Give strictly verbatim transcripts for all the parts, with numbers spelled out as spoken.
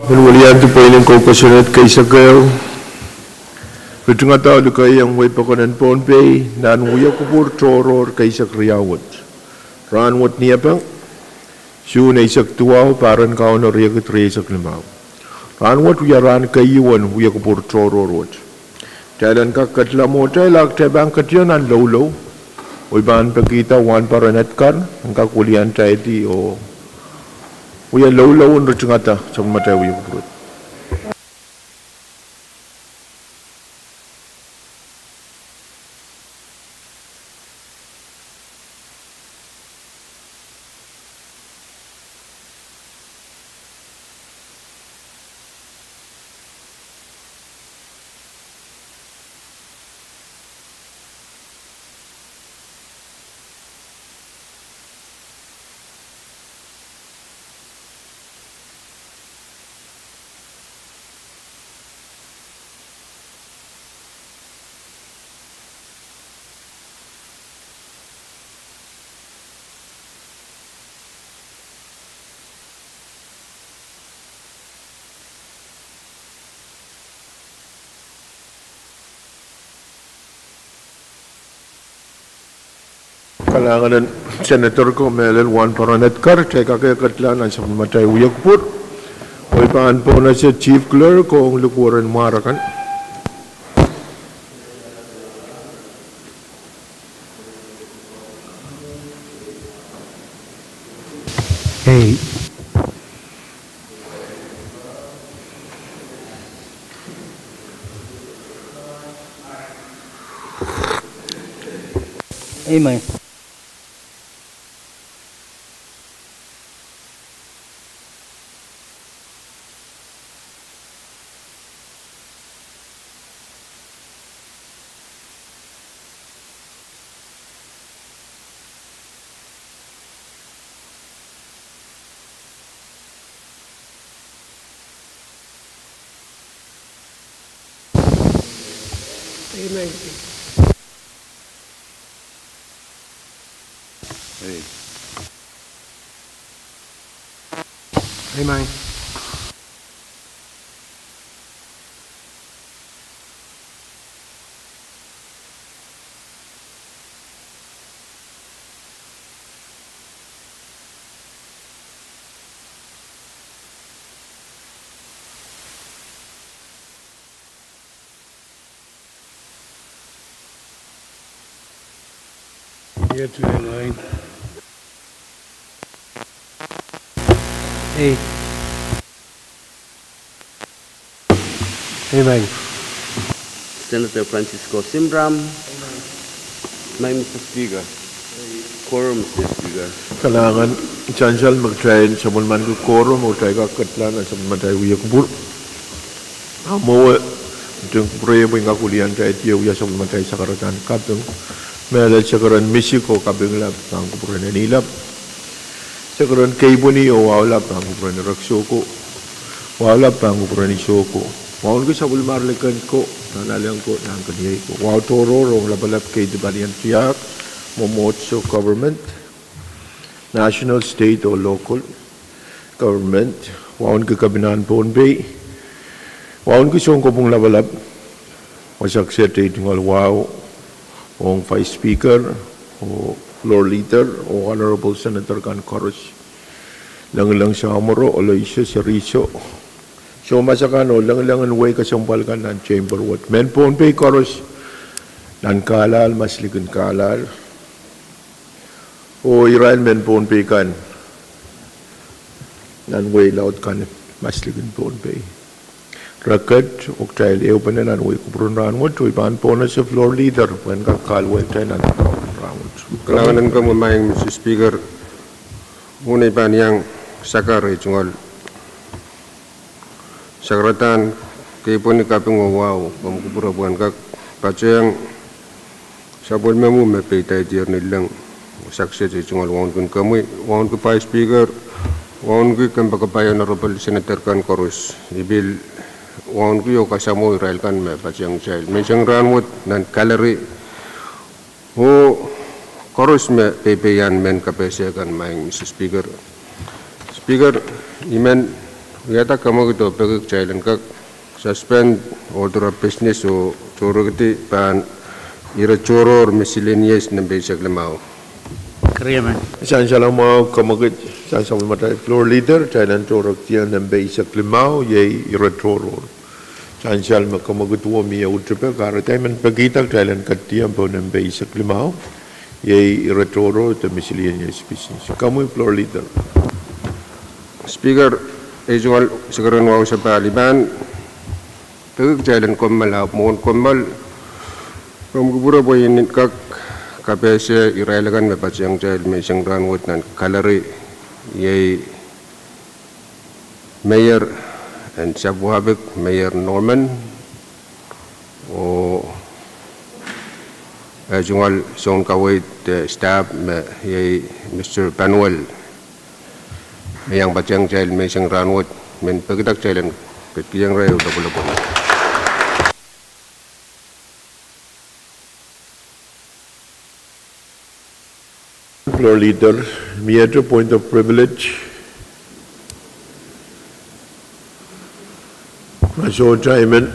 Pil weliandi pweinen kou kosonned keisek ehu. Ritingada oh likeiong wehi pokon en Pohnpei nan wia kupwur tohrohr keisek riau wet. Rahnwet Niepeng, Suhn eisek duwau, pahr en Kauno riekid rieisek limau. Rahnwet wia rahn keieu en wia kupwur tohrohr wet. Kitail en kak ketila mwohtail, ah kitail pahn ketila nan loulou. Oh I pahn pekihda Wahnpoaron Edgar en kak weliandaidi oh wia loulou en ritingada sapwellimatail wia kupwur. Kalahngan en Senator ko mehlel Wahnpoaron Edgar, kitail kak ketila nan sapwellimatail wia kupwur. Oh I pahn pohnese Chief Clerk ong likwer en mwar akan. Ei. Amen. Amen. Amen. Iet, nine. Ei. Amen. Senator Francisco Simram. Maing Mister Speaker. Quorum, Mister Speaker. Kalahngan, sansal me kitail sapwellimaniki quorum oh kitail kak ketila nan sapwellimatail wia kupwur. Ah mwowe, I pil kupwure pwe I kak weliandaidi oh wia sapwellimatail sakaradahn kaping. Mehlel sekeren Misik oh kaping lap pahn kupwuren Eni lap. Sekeren Keipweni oh wahu lap pahn kupwuren Erekiso ko. Wahu lap pahn kupwuren Iso ko. Wauneki sapwellimar likin ko, nan alehng ko, nan keniei ko. Wahu tohrohr ong lapalap, keidi, palien, tiahk, mwomwohdiso, government, national, state oh local government. Wauneki Kepinahn Pohnpei. Wauneki Sounkopwung Lapalap. Wasa kiset ehu tungoal wahu ong Vice Speaker oh Floor Leader oh Honorable Senator kan koaros. Lengileng Samworo, Aloisio, Seriso, soumas akan oh lengileng en wehi kesempwal kan nan chamber wet. Mehn Pohnpei koaros nan Carlisle, Maslikin Carlisle. Oh irail mehn Pohnpei kan nan wehi laud kan, Maslikin Pohnpei. Reket, oh kitail ehupene nan wehi kupwur en rahnwet, oh I pahn pohnese Floor Leader pwehn kak kahluwa kitail nan rahnwet. Kalahngan en komwi Maing Mister Speaker, mwein I pahn iang sakar ei tungoal sakaradahn Keipweni, kaping oh wahu, komw kupwure pwehn kak patehng sapwellimomwi me peidaidier ni leng. Wasa kiset ei tungoal wauneki komwi, wauneki Vice Speaker, wauneki kompoakepahi Honorable Senator kan koaros. I pil wauneki oh kasamwo irail kan me patehng kitail menseng rahnwet nan gallery oh koaros me peipeian mehn kapehse kan, Maing Mister Speaker. Speaker, I men Wiahda kamwekid oh peki kitail en kak suspend order of business oh tohrkidi pahn ire tohrohr, miscellaneous, nempe eisek limau. Sansal mwahu kamwekid, sansal mwahu floor leader, kitail en tohrkidi nempe eisek limau, iei ire tohrohr. Sansal me kamwekid oh mie uhd pek, eri kitail men pekihda kitail en ketidiong pohn nempe eisek limau, iei ire tohrohr de miscellaneous business. Komwi floor leader. Speaker, ei tungoal sekeren wahu sapahl, I pahn peki kitail en kommoal, ahpw mwohn kommoal, komw kupwure pwe I en kak kapehse irail akan me patehng kitail menseng rahnwet nan gallery, iei Mayor en Sapuapik, Mayor Norman, oh eh tungoal sounkaweid, eh, staff me iei Mister Panuel, me iang patehng kitail menseng rahnwet, men pekihda kitail en ketikihong irail lopwolopwon. Floor leader, miehte point of privilege. Ma sohte I men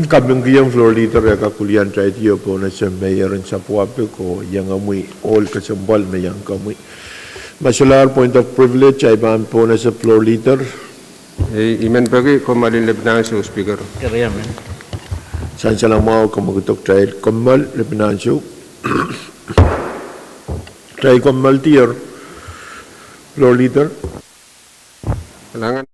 kapingkihong floor leader, e kak wiliandi tiahk pohn ese mayor en Sapuapik oh iang komwi ohl kesempwal me iang komwi. Ma solahr point of privilege, I pahn pohn ese floor leader. Ei, I men peki kommoal en lepin ansou, Speaker. Sansal mwahu, kamwekid, kitail kommoal lepin ansou. Kitail kommoal dier, floor leader. Kalahngan.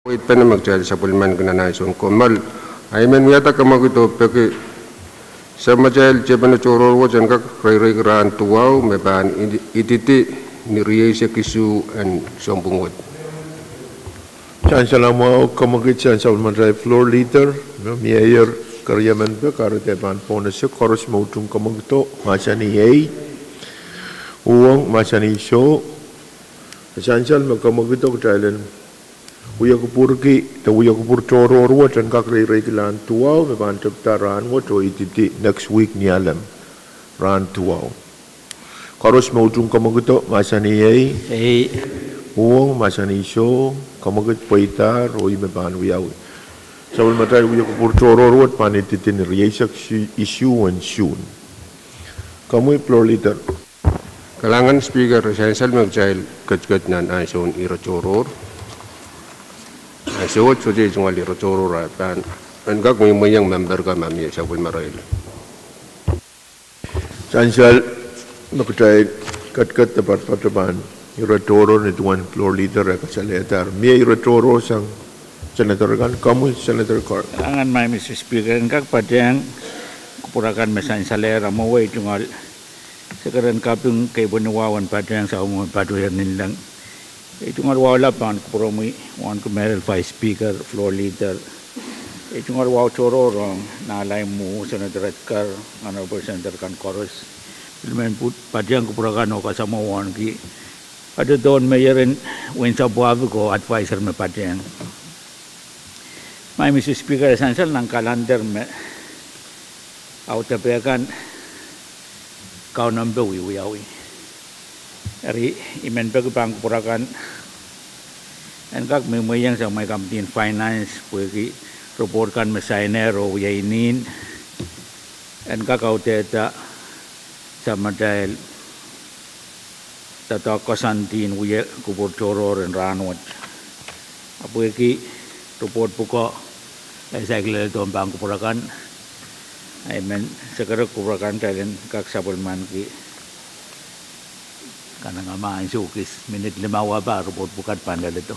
Weid pene me kitail sapwellimaniki nan ansou en kommoal. I men wiahda kamwekid oh peki samatail tepene tohrohr wet en kak reireiki rahn duwau me pahn idi-, ididi ni rieisek isuh en sounpwong wet. Sansal mwahu, kamwekid sang sapwellimatail floor leader, me mie ier keriemen pek, kahrehda pahn bonus, koaros me utung kamwekido, mahsanih ei, uhwong, mahsanih soh. Sansal me kamwekido kitail en wia kupwurki, de wia kupwur tohrohr wet en kak reireiki rahn duwau, me pahn tepda rahn wet oh ididi next week Nialem rahn duwau. Koaros me utung kamwekido, mahsanih ei, ei, uhwong, mahsanih soh, kamwekid pweidahr, oh ih me pahn wiawi. Sapwellimatail wia kupwur tohrohr wet pahn ididi ni rieisek isuh en Suhn. Komwi floor leader. Kalahngan Speaker, sansal me kitail ketiket nan ansoun ire tohrohr. Ansou wet sohte tungoal ire tohrohr, a pahn en kak mweimweiong memper kan ma mie sapwellimarail. Sansal me kitail ketiket de poatopoat pahn ire tohrohr, nin duwen floor leader e kasalehdahr. Mie ire tohrohr sang senator kan, komwi senator Carl. Kalahngan, Madam Speaker, en kak patehng kupwur akan me sansalehr, a mwewe I tungoal sekeren kaping keipweni wahu en patehng sapwellime patohier nin leng. I tungoal wahu lap pahn kupwuromwi wauneki mehlel Vice Speaker, floor leader. I tungoal wahu tohrohr ong nahlaimwu Senator Edgar, Honorable Senator kan koaros. Pil men patehng kupwur akan oh kasamwo wauneki patohdohn meier en wein sapwahpik oh adviser me patehng. Madam Speaker, e sansal nan calendar me audepe kan Kauno mpe wiewiawi. Eri I men peki pahn kupwur akan en kak mweimweidehng sapwellime Committee en Finance pwehki report kan me sainer oh wia inin en kak audehda samatail doadoahk koasoandi en wia kupwur tohrohr en rahnwet. A pwehki report pwuko e saikinte leledohng pahn kupwur akan, a I men sekerek kupwur akan kitail en kak sapwellimaniki kanengamah ansou kis minit limau, a pahn report pwukat pahn leledo.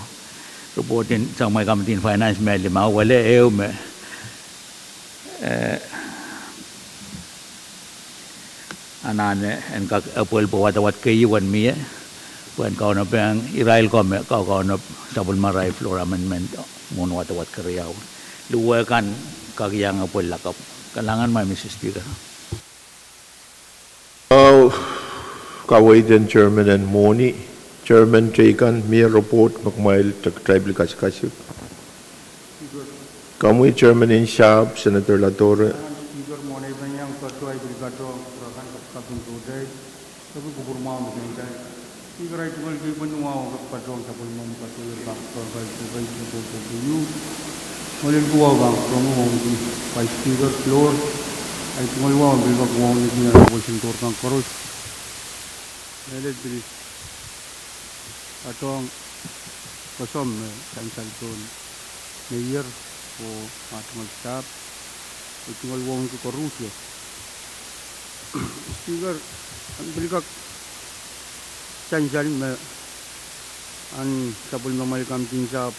Report en sapwellime Committee en Finance me limau, wele ehu me, eh, anahne en kak epwel pwe wadawad keieu en mie, pwe en kaunopohng irail ko me kau- kaunop sapwellimarail floor amendment mwohn wadawad keriau. Luhwe kan kak iang epwel lakapw. Kalahngan, Madam Speaker. Ahi, kaweid en chairman en mwohni, chairman teikan, mie report me kumwail de kitail pil kasikasik. Komwi chairman en sahpw, Senator Latore. Speaker, mwohn ei pahn iang patohwan pil patohwan kupwur akan kapakap en tohtail, peki kupwur mwahu me kitail. Speaker, ahi tungoal keipweni wahu kak patohwan sapwellimomwi patohwan pahn kupwur akan, pahn kupwur akan, pahn kupwur akan. Mehlel ko wahu pahn kupwuromwi wauneki Vice Speaker, floor. Ahi tungoal wahu pil kak wauneki nan Honorable Senator kan koaros. Mehlel pil patohwan kosomw me sansal pohn meier oh ah tungoal sahpw, ahi tungoal wauneki koaros. Speaker, en pil kak sansal me ahn sapwellimamwail Committee en Sahpw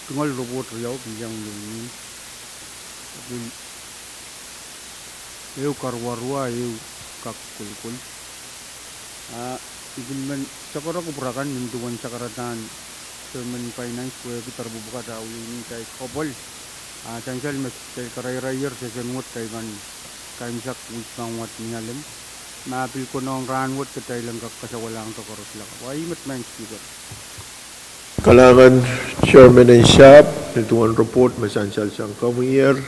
tungoal report riau pil iang wia inin. Pil ehu karuwarua, ehu kak kolokol. A I pil men sakara kupwur akan nin duwen sakaradahn chairman en finance pwehki doaropwe pwukat a wia inin, kitail kopwel. A sansal me kitail karairaier session wet, kitail pahn kaimwisekih wihk kan wet ni alem. Ma pil konehng rahnwet kitail en kak kasawahlahng doaropwe koaros lakapw. Ahi met, Madam Speaker. Kalahngan chairman en sahpw nin duwen report me sansal sang komwier.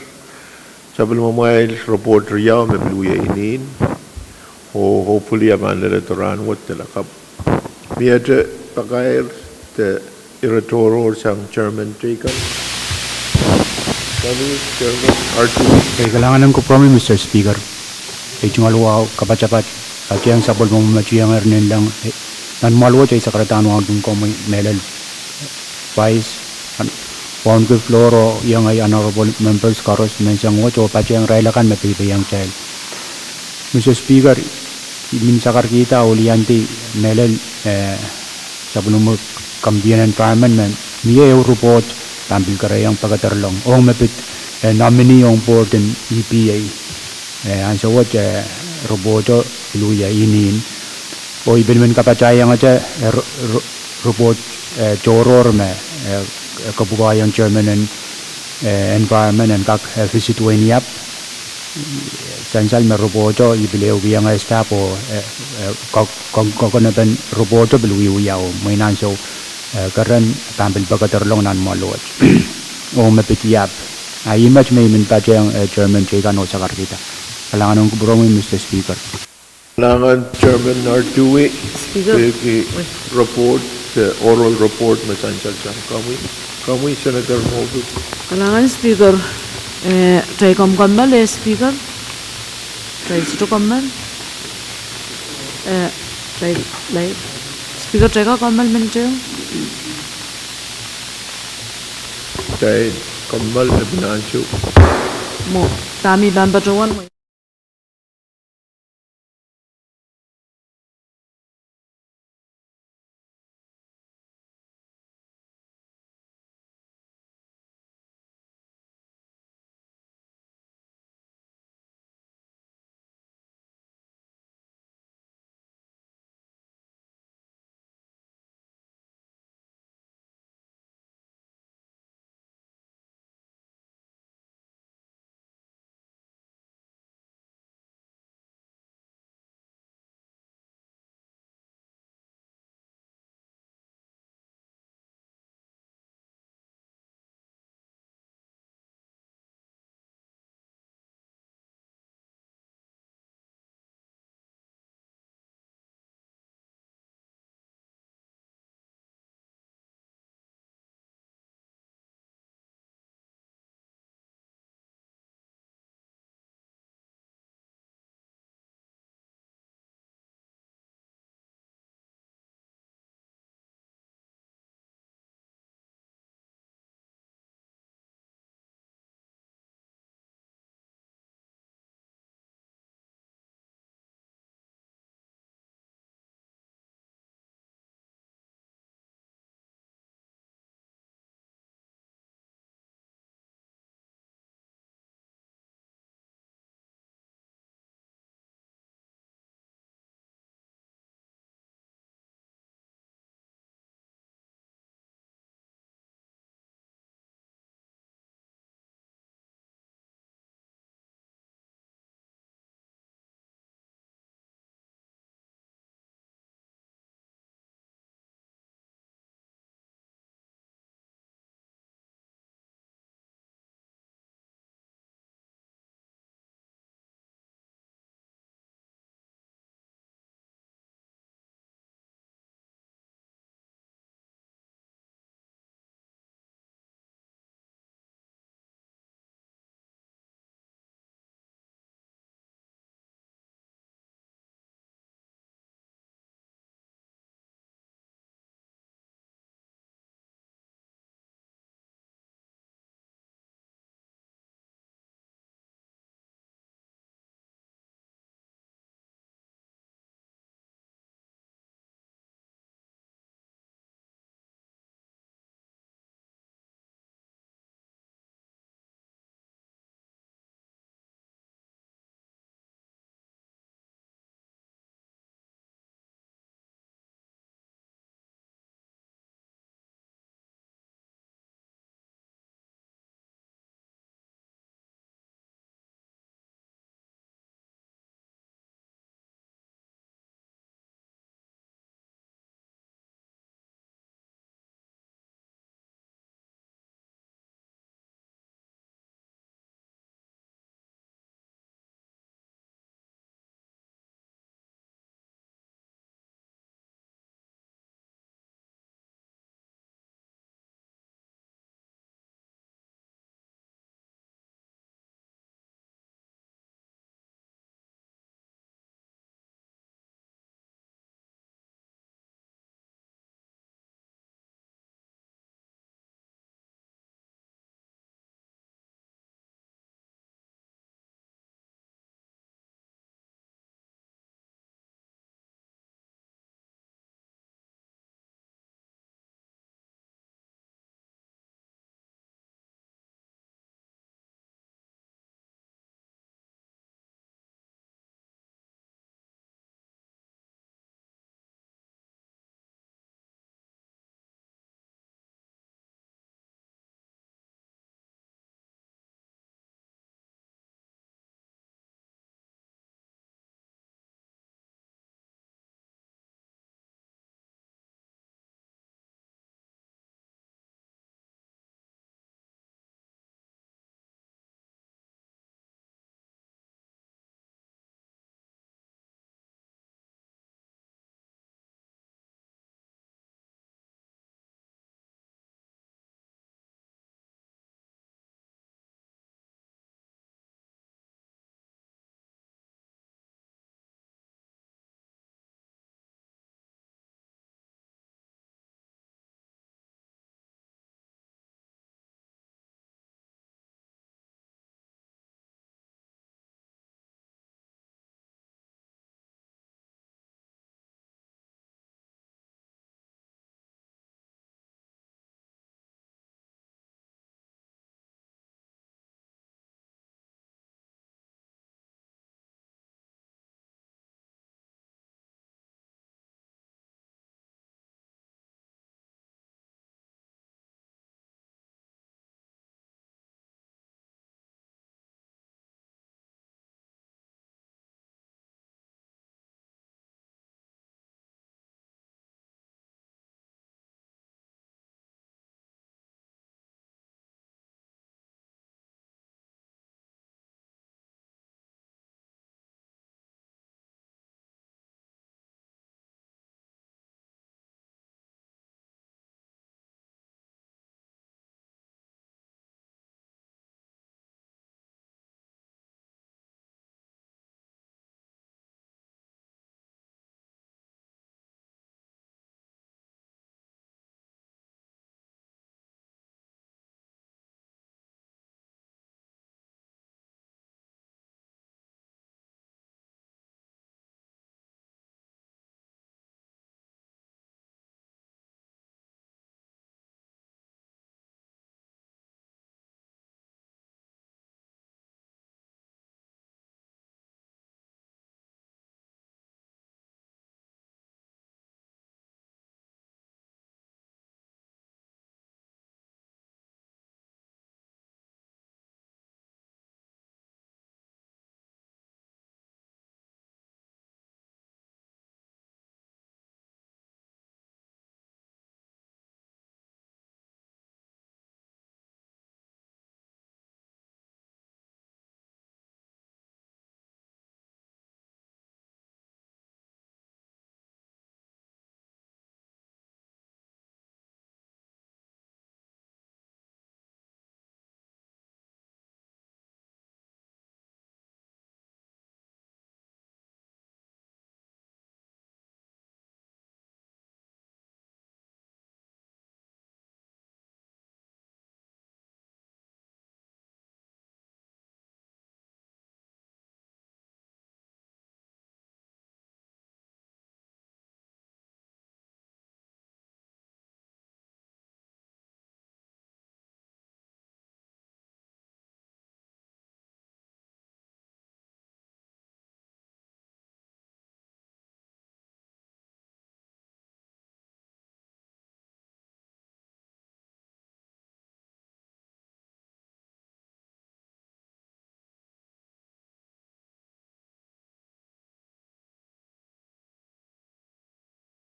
Sapwellimamwail report riau me pil wia inin, oh hopefully e pahn leledo rahnwet de lakapw. Miehte pakair de ire tohrohr sang chairman teikan. Komwi chairman, R T. Ei, kalahngan en kupwuromwi, Mister Speaker. Ei, tungoal wahu kapatapat patehng sapwellimomwi me tuiengehr nin leng nan mwoahl wet. Ei, sakaradahn wauneki komwi mehlel Vice, wauneki floor oh iengei honorable members koaros menseng wet oh patehng irail akan me peipeiong kitail. Mister Speaker, I men sakarkihda oh liandi mehlel, eh, sapwellime Committee en Environment me Mie ehu report pahn pil kerehiong pekederlong ong me pid, eh, nominee ong board en E P A. Eh, ansou wet, eh, reporto pil wia inin. Oh I pil men kapatahiongete, eh, re-, re-, report, eh, tohrohr me, eh, kapwukoahiong chairman en, eh, environment en kak, eh, visit wehin Iap. Sansal me reporto I pil ehukiong staff oh, eh, eh, ko-, ko-, kokonopen reporto pil wiewia oh mwein ansou, eh, keren pahn pil pekederlong nan mwoahl wet. Oh me pid Iap. A ih met me I men patehng, eh, chairman teikan oh sakarkihda. Kalahngan ong kupwuromwi, Mister Speaker. Kalahngan Chairman Nardui, Speaker. Peki report, eh, oral report me sansal sang komwi. Komwi Senator Moffitt. Kalahngan Speaker, eh, kitail komkommoal, eh, Speaker. Kitail sohte kommoal. Eh, kitail, lai. Speaker, kitail kak kommoal mehn teng. Kitail kommoal epin ansou. Mwo, dahme I pahn patohwan mwo.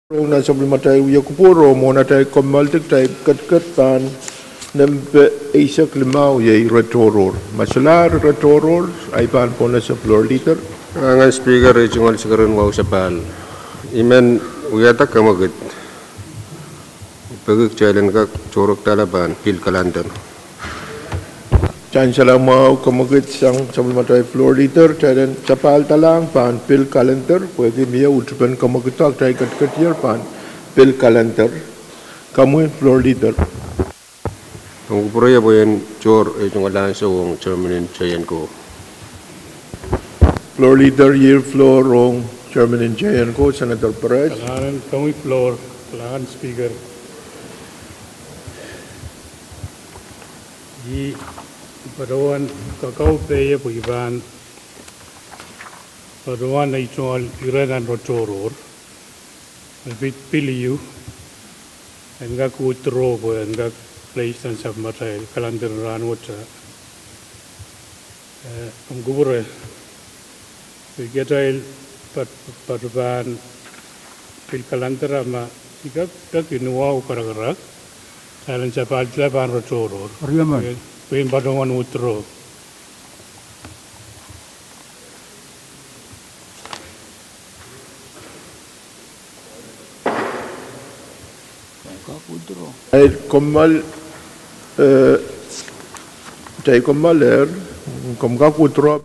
Rong nan sapwellimatail wia kupwur oh mwohn atail kommoaldi kitail ketiket pahn nempe eisek limau, iei ire tohrohr. Ma solahr ire tohrohr, ahi pahn pohnese floor leader. Kalahngan Speaker, ei tungoal sikeren wahu sapahl. I men wiahda kamwekid peki kitail en kak tohrohr dahla pahn pil kalender. Kitail en salamwahu kamwekid sang sapwellimatail floor leader, kitail en sapahl dalahng pahn pil kalender, pwehki mie utupen kamwekido, kitail ketiketier pahn pil kalender. Komwi floor leader. Komw kupwure pwe en tohr ei tungoal ansou ong chairman en J N C O. Floor leader, yield floor ong chairman en J N C O, Senator Perez. Kalahngan komwi floor, kalahngan Speaker. I patohwan kakaupeie pwe I pahn patohwan ei tungoal ire nan ire tohrohr. Pil, pil ieu en kak withdraw pwe en kak place nan sapwellimatail kalender en rahnwet. Eh, komw kupwure pwe kitail patohwan pil kalender, a ma I kak peki ni wahu karakarak, kitail en sapahl dahla pahn ire tohrohr. Pwe en patohwan withdraw. Kitail kommoal, eh, kitail kommoaler, komw kak withdraw.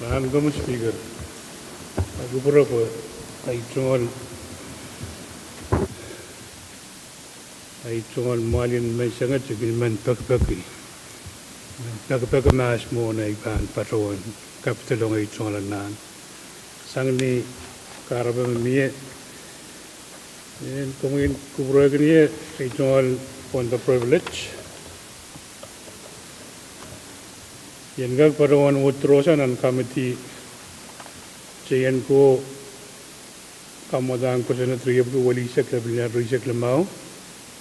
Kalahngan komwi Speaker. Ahi kupwure pwe ahi tungoal, ahi tungoal mwahliel menseng et I kin men pekipeki, men pekipeki mahs mwohn ei pahn patohwan capital ong ei tungoal anahn. Sang ni kahrepe me mie, en komwi kupwurehkin ie ei tungoal point of privilege. I en kak patohwan withdraw sang nan committee J N C O kamwadahn kosonned riepwiki welihsek lepin lel rieisek limau,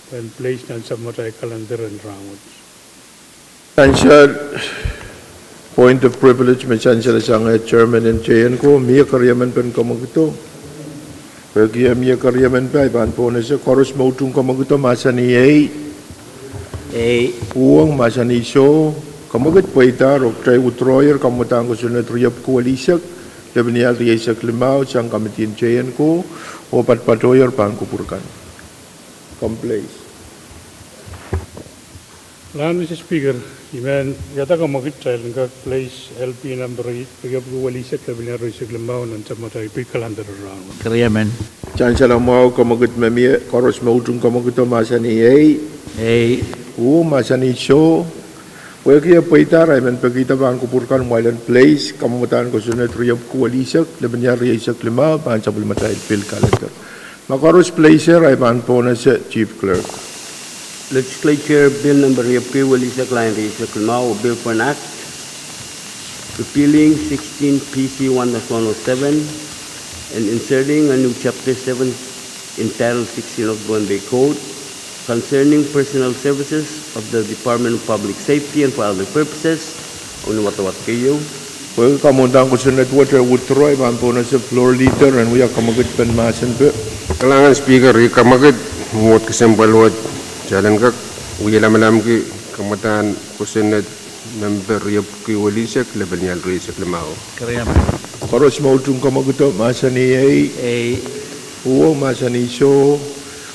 pwe en place nan sapwellimatail kalender en rahnwet. Sansal, point of privilege me sansal sang chairman en J N C O, mie keriemen pen kamwekido. Pwehki mie keriemen pai pahn pohnese, koaros me utung kamwekido mahsanih ei. Ei. Uhwong mahsanih soh. Kamwekid pweidahr oh kitail withdrawyer kamwadahn kosonned riepwiki welihsek lepin lel rieisek limau sang committee en J N C O, oh patpatohier pahn kupwur kan. Komw place. Kalahngan Mister Speaker, I men wiahda kamwekid kitail en kak place L P number riepwiki welihsek lepin lel rieisek limau nan sapwellimatail pil kalender en rahnwet. Keriemen. Sansal mwahu kamwekid me mie, koaros me utung kamwekido mahsanih ei. Ei. Uhwong mahsanih soh. Pwehki e pweidahr, I men pekihda pahn kupwur kan kumwail en place kamwadahn kosonned riepwiki welihsek lepin lel rieisek limau pahn sapwellimatail pil kalender. Ma koaros place er, I pahn pohnese Chief Clerk. Legislature Bill number riepwiki welihsek lain rieisek limau, a bill for an act repealing sixteen P C one dash one oh seven and inserting a new chapter seven entitled sixteen of the Pohnpei Code concerning personnel services of the Department of Public Safety and for other purposes. Ong ni wadawad keieu. Pwehki kamwadahn kosonned wet e withdraw, I pahn pohnese floor leader en wia kamwekid pen mahsen pwe. Kalahngan Speaker, ih kamwekid, mwomwohd kesempwal wet, kitail en kak wia lamalamki kamwadahn kosonned nempe riepwiki welihsek lepin lel rieisek limau. Keriemen. Koaros me utung kamwekido mahsanih ei. Ei. Uhwong mahsanih soh.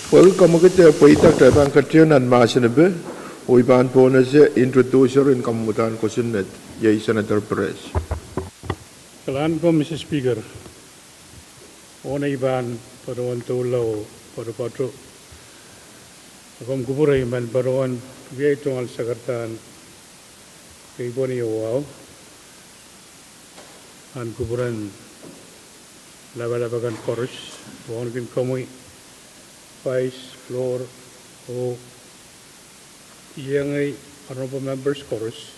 Pwehki kamwekid e pweida, kitail pahn ketido nan mahsen pwe, oh I pahn pohnese introducer en kamwadahn kosonned, iei Senator Perez. Kalahngan komwi Mister Speaker. Oh ni I pahn patohwan doula oh patopato, a komw kupwure I men patohwan wia ei tungoal sakardahn keipweni oh wahu, ahn kupwuren lapalap akan koaros, wauneki komwi Vice, Floor, oh iengei honorable members koaros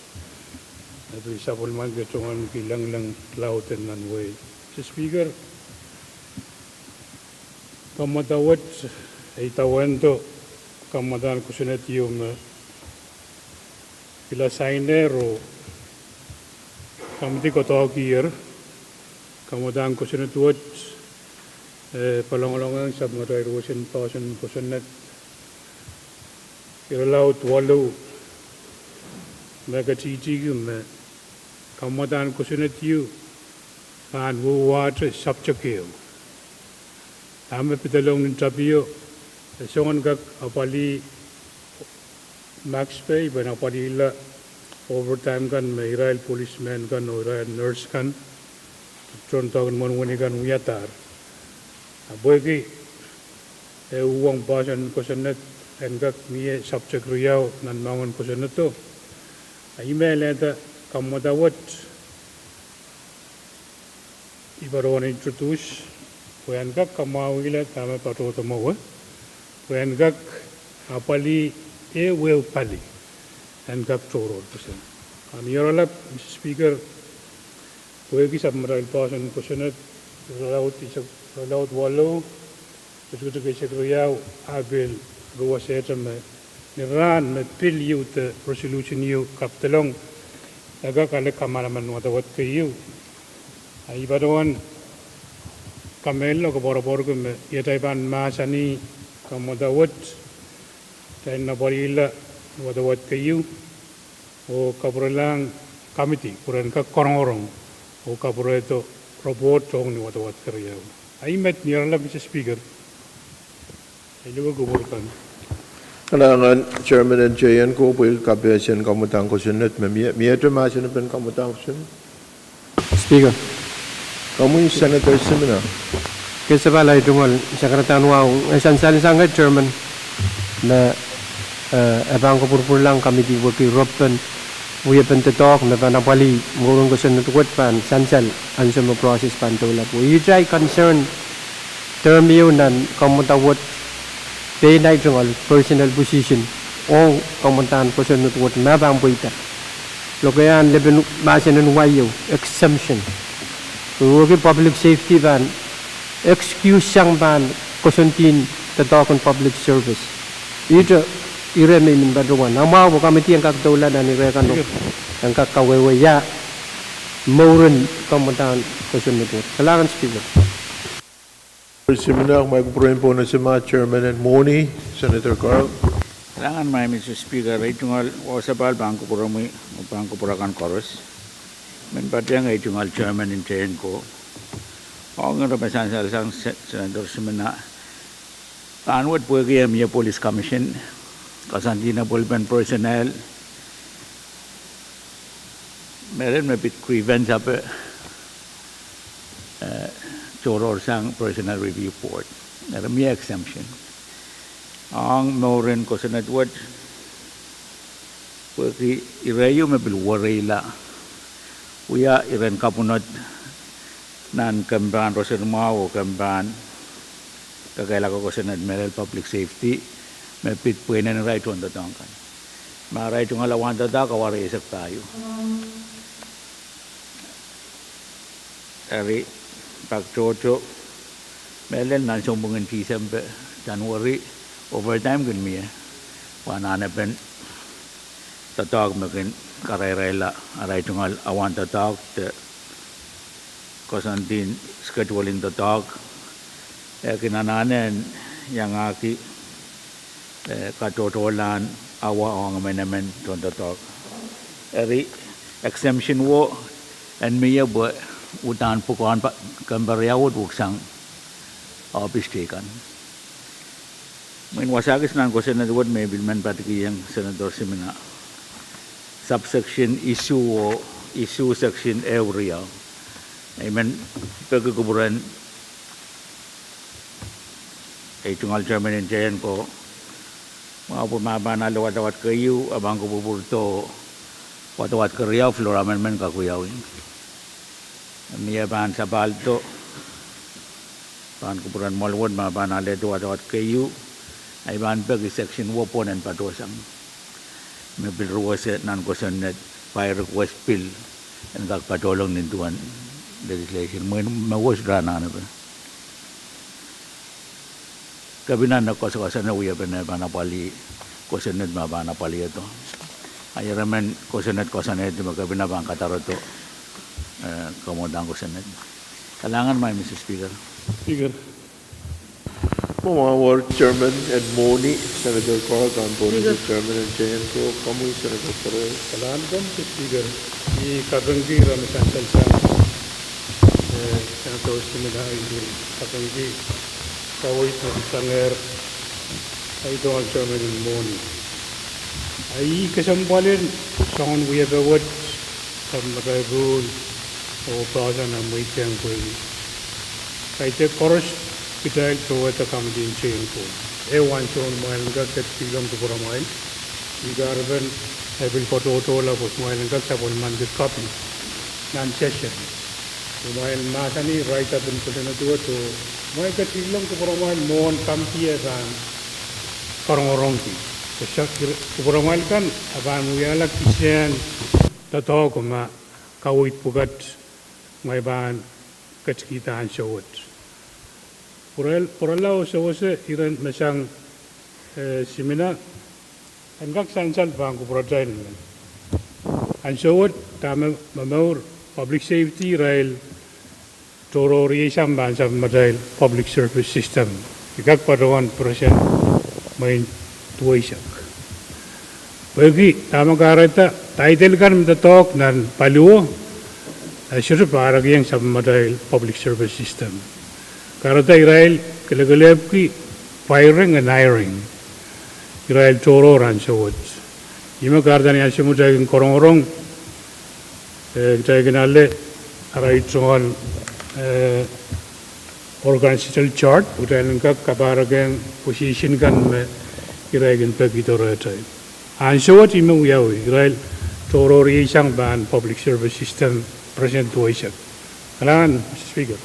me pil sapwellimaniki tohn kilengleng laud en nan wehi. Mister Speaker, kamwadawet, e idawehndo kamwadahn kosonned ieu me pil asainer oh kamidi koadoahkier. Kamwadahn kosonned wet, eh, palongolongehng sapwellimatail ruwesen poahsoan kosonned irelaud waluh, me ketitiki me kamwadahn kosonned ieu pahn wehwehte subject ehu. Dahme pidelong nin tapio, e soangen kak apwalih max pay, pwehn apwalihla overtime kan me irail policemen kan oh irail nurse kan, tohndoadoahk en wenewene kan wiadahr. A pwehki e uhwong poahsoan kosonned en kak mie subject riau nan moangen kosonnedo, a I men lelehda kamwadawet I patohwan introduce, pwe en kak kamwahwihla dahme patohdo mwowe, pwe en kak apwalih ehu ehu pali, en kak tohrohr kosonned. A ni oaralap, Mister Speaker, pwehki sapwellimatail poahsoan kosonned irelaud waluh, iretikitik eisek riau, ahpw pil ruwasehte me ni rahn me pil ieu de resolution ieu kapidelong, e kak ale kamanaman wadawad keieu. A I patohwan kamehlele oh koapworopworki me iet ei pahn mahsanih kamwadawet, kitail en apwalihla wadawad keieu oh kapwurelahng kamidi pwe ren kak korongorong oh kapwurehdo report ong ni wadawad keriau. A I met ni oaralap, Mister Speaker? Kalahngan Chairman en J N ko pwe kapehse en kamwadahn kosonned me mie, miehte mahsen en kamwadahn kosonned. Speaker, komwi Senator Simina. Kesempwal ei tungoal, Senator Tanwau, e sansal sang Chairman me, eh, e pahn kapwurpwurlahng kamidi pwehki ropon wiepen doadoahk me pahn apwalih mwurin kosonned wet pahn sansal ansou me process pahn doula pwe ihte ei concern term ieu nan kamwadawet pein ei tungoal personnel position ong kamwadahn kosonned wet me pahn pweida. Lokaiahn lepin mahsen en wai ieu, exemption. Pwehki public safety pahn excuse sang pahn kosonned en doadoahk en public service. Ihte ire me I men patohwan amwahu pwe kamidi en kak doula nan ire kan, en kak kawehwe ia mwurin kamwadahn kosonned wet. Kalahngan Speaker. Simina, mwahu kupwuren pwon ese ma Chairman en Mwohni, Senator Carl. Kalahngan, Mister Speaker, ei tungoal wasapahl pahn kupwuromwi, pahn kupwur akan koaros. Men patehng ei tungoal Chairman en J N ko ong ire me sansal sang Senator Simina. Rahnwet pwehki e mie Police Commission, koasoandi nan pwelpen personnel, mehlel me pid grievance ape, eh, tohrohr sang Personnel Review Board. Eri mie exemption ong mwurin kosonned wet pwehki ire ieu me pil wereila wia iren kapwunod nan kempen roson mwahu oh kempen kakehlaka kosonned mehlel public safety me pid pweinen irail tohndoadoahk kan. Ma irail tungoal awan doadoahk awa rieisek pahieu. Eri pak tohto mehlel nan sounpwong en Tisempe, January, overtime kin mie pwe anahnepen doadoahk me kin karairahla arail tungoal awan doadoahk de koasoandi en schedule en doadoahk, e kin anahne en iangahki, eh, katohtohlahn awa ong emenemen tohndoadoahk. Eri exemption wo en mie pwe uhdahn pwukoahn kempen riau wet weksang ohpis teikan. Mwein wasa kis nan kosonned wet me I pil men patikihong Senator Simina, subsection isuh oh isuh section ehu riau. I men peki kupwuren ei tungoal Chairman en J N ko, mwahu pwe ma pahn ale wadawad keieu, a pahn kupwurpwurdo wadawad keriau, floor amendment kak wiawi. Mie pahn sapahldo, pahn kupwuren mwoal wet ma pahn alehdo wadawad keieu, Ahi pahn peki section wopwon en patohsang me pil ruwese nan kosonned, pwe ahi request pil en kak patohlong nin duwen legislation mwein me wos rahn anahnepe. Kepina me koasoakoasoane wiepe me pahn apwalih kosonned me pahn apwalihdo. Ahi eremen kosonned koasoanehdi me kepina pahn kadarodo, eh, kamwadang kosonned. Kalahngan, Madam Speaker. Speaker. Mwahu wor Chairman en Mohni, Senator Carl Don Bonus, Chairman en J N C O, komwi Senator Perez. Kalahngan, Madam Speaker. I kapingki ira me sansal sang, eh, Senator Simina, I kapingki kaweid me pil sangehr, eh, Chairman en Mohni. Ahi kesempwal en soangen wiepe wet, sapwellimatail ruhl oh poahsoan, a mweidehng pwehki kaidehk koaros kitail towehda kamidin J N C O. E wan soun mwail en kak ketikihong kupwuramwail. I kahrepen e pil kotohtohla pwe mwail en kak sapwellimanki copy nan session. Kumwail mahsanih irail pil pwurehng duwehte, kumwail ketikihong kupwuramwail mwohn kamdi e pahn karongorongki. Kupwuramwail kan a pahn wiahla kisehn doadoahk ma kaweid pwukat, kumwail pahn ketikihda ansou wet. Pwurala oh sewese iren me sang, eh, Simina, en kak sansal pahn kupwuratail me ansou wet dahme momour public safety irail tohrohr iei sang pahn sapwellimatail public service system. I kak patohwan percent mwein duweisek. Pwehki dahme kahrehda title kan me doadoahk nan paliwo, eh, sohte pahrekiong sapwellimatail public service system. Kahrehda irail kelekelehpwki firing and hiring irail tohrohr ansou wet. Ih me kahrehda ni ansou me kitail kin karongorong, eh, kitail kin ale arail tungoal, eh, organizational chart, kitail en kak kapahrekiong position kan me irail kin pekihdo rehtail. Ansou wet ih me wiawi, irail tohrohr iei sang pahn public service system percent duweisek. Kalahngan, Madam Speaker.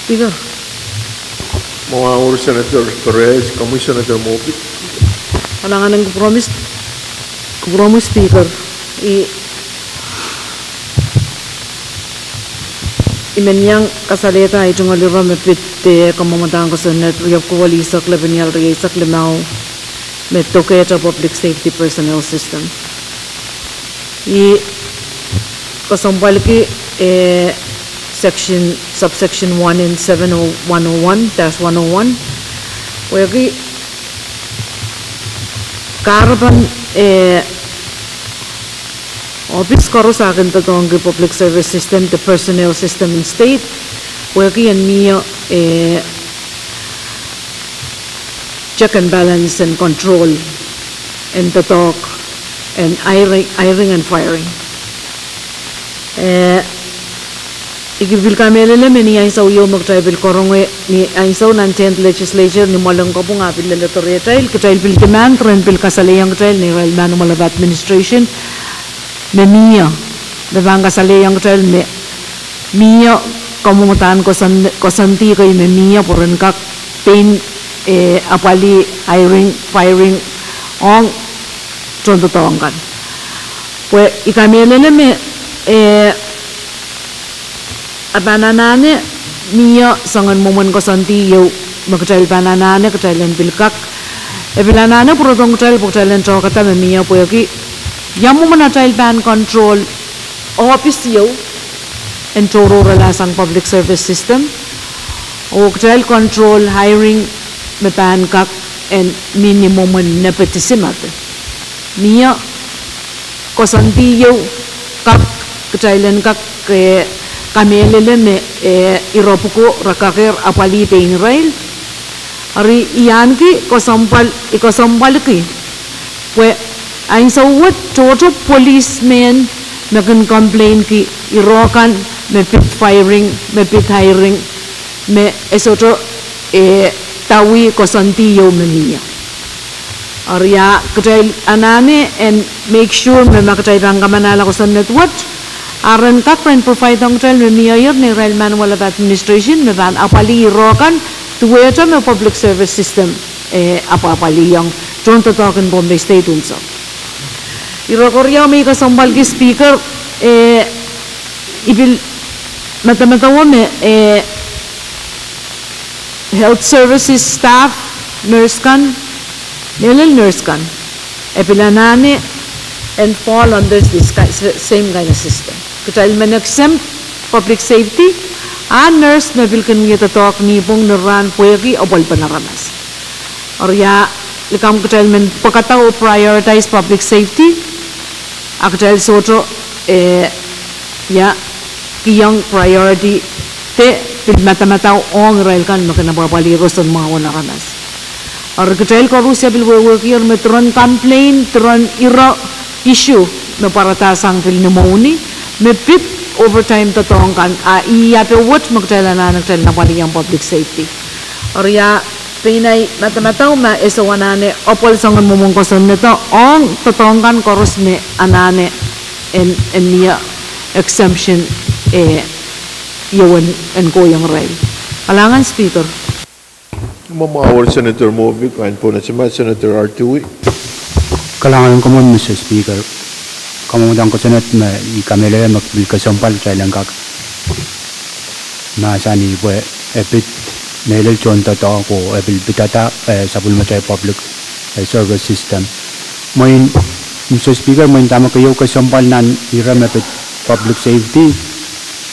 Speaker. Mwahu wor Senator Perez, komwi Senator Moffitt. Kalahngan en kupwuromwi, kupwuromwi Speaker. I, I men iang kasalehda ahi tungoal ire me pid kamwamadahn kosonned riepwuko lihsek, lepin ial rieisek limau, me dokehte public safety personnel system. I kesempwalki, eh, section, subsection one in seven oh one oh one dash one oh one. Pwehki kahrepen, eh, ohpis koaros a kin doadoahngki public service system de personnel system en state, pwehki en mie, eh, check and balance and control en doadoahk en hiring, hiring and firing. Eh, I pil kamehlele me ni ansou ieu me kitail pil karonge, ni ansou nan tenth legislature ni mwoalen kopwung a pil leledo rehtail, kitail pil demand ren pil kasalehiong kitail ni irail Mann Wallop administration me mie, me pahn kasalehiong kitail me mie kamwamadahn koasoandi kei me mie pwe ren kak pein, eh, apwalih hiring, firing ong tohndoadoahk kan. Pwe I kamehlele me, eh, a pahn anahne mie soangen mwomwen koasoandi ieu me kitail pahn anahne kitail en pil kak, e pil anahne pwurodohng kitail pwe kitail en tohkada me mie pwehki ia mwomwen atail pahn control ohpis ieu en tohrohrlahsang public service system, oh kitail control hiring me pahn kak en mie ni mwomwen nepotism ape. Mie koasoandi ieu kak, kitail en kak, eh, kamehlele me, eh, ire pwuko re kakehr apwalih pein irail. Eri I ahneki kesempwal, I kesempwalki pwe ansou wet tohto policemen me kin complainki ire kan me pid firing, me pid hiring, me e sohte, eh, dawih koasoandi ieu me mie. Eri a kitail anahne en make sure me ma kitail pahn kamanahla kosonned wet, a ren kak ren provide ong kitail me mie ier ni irail Mann Wallop administration me pahn apwalih ire kan duwehte me public service system eh, apwapwalih ong tohndoadoahk en Pohnpei State unsek. Ire keriau me I kesempwalki Speaker, eh, I pil medemedewe me, eh, health services staff, nurse kan, mehlel nurse kan, e pil anahne en fall under this ki-, same kind of system. Kitail men exempt public safety, a nurse me pil kin wia doadoahk ni pwong ni rahn pwehki apwalipen aramas. Eri ia, likamw kitail men pwekada oh prioritize public safety, a kitail sohte, eh, ia, kihong priority de pil madamadau ong irail kan me kin apwapwalih roson mwahu en aramas. Eri kitail koaros ia pil wehwehkier me diren complain, diren ire issue me pwarada sang pil ni mwohni, me pid overtime doadoahk kan, a ih ape wet me kitail anahne kitail apwalih ong public safety. Eri ia, pein ei madamadau me e sou anahne apwal soangen mwomwen kosonnedo ong doadoahk kan koaros me anahne en, en mie exemption, eh, ieu en, en kohiong irail. Kalahngan Speaker. Mwomwen Senator Movic, en pwonese ma Senator Artui. Kalahngan komwi Mister Speaker. Kamwomwdahn kosonned me I kamehlele me pil kesempwal kitail en kak mahsanih pwe e pid mehlel tohndoadoahk ko e pil pidada, eh, sapwellimatail public, eh, service system. Mwein, Mister Speaker, mwein dahme keieu kesempwal nan ire me pid public safety,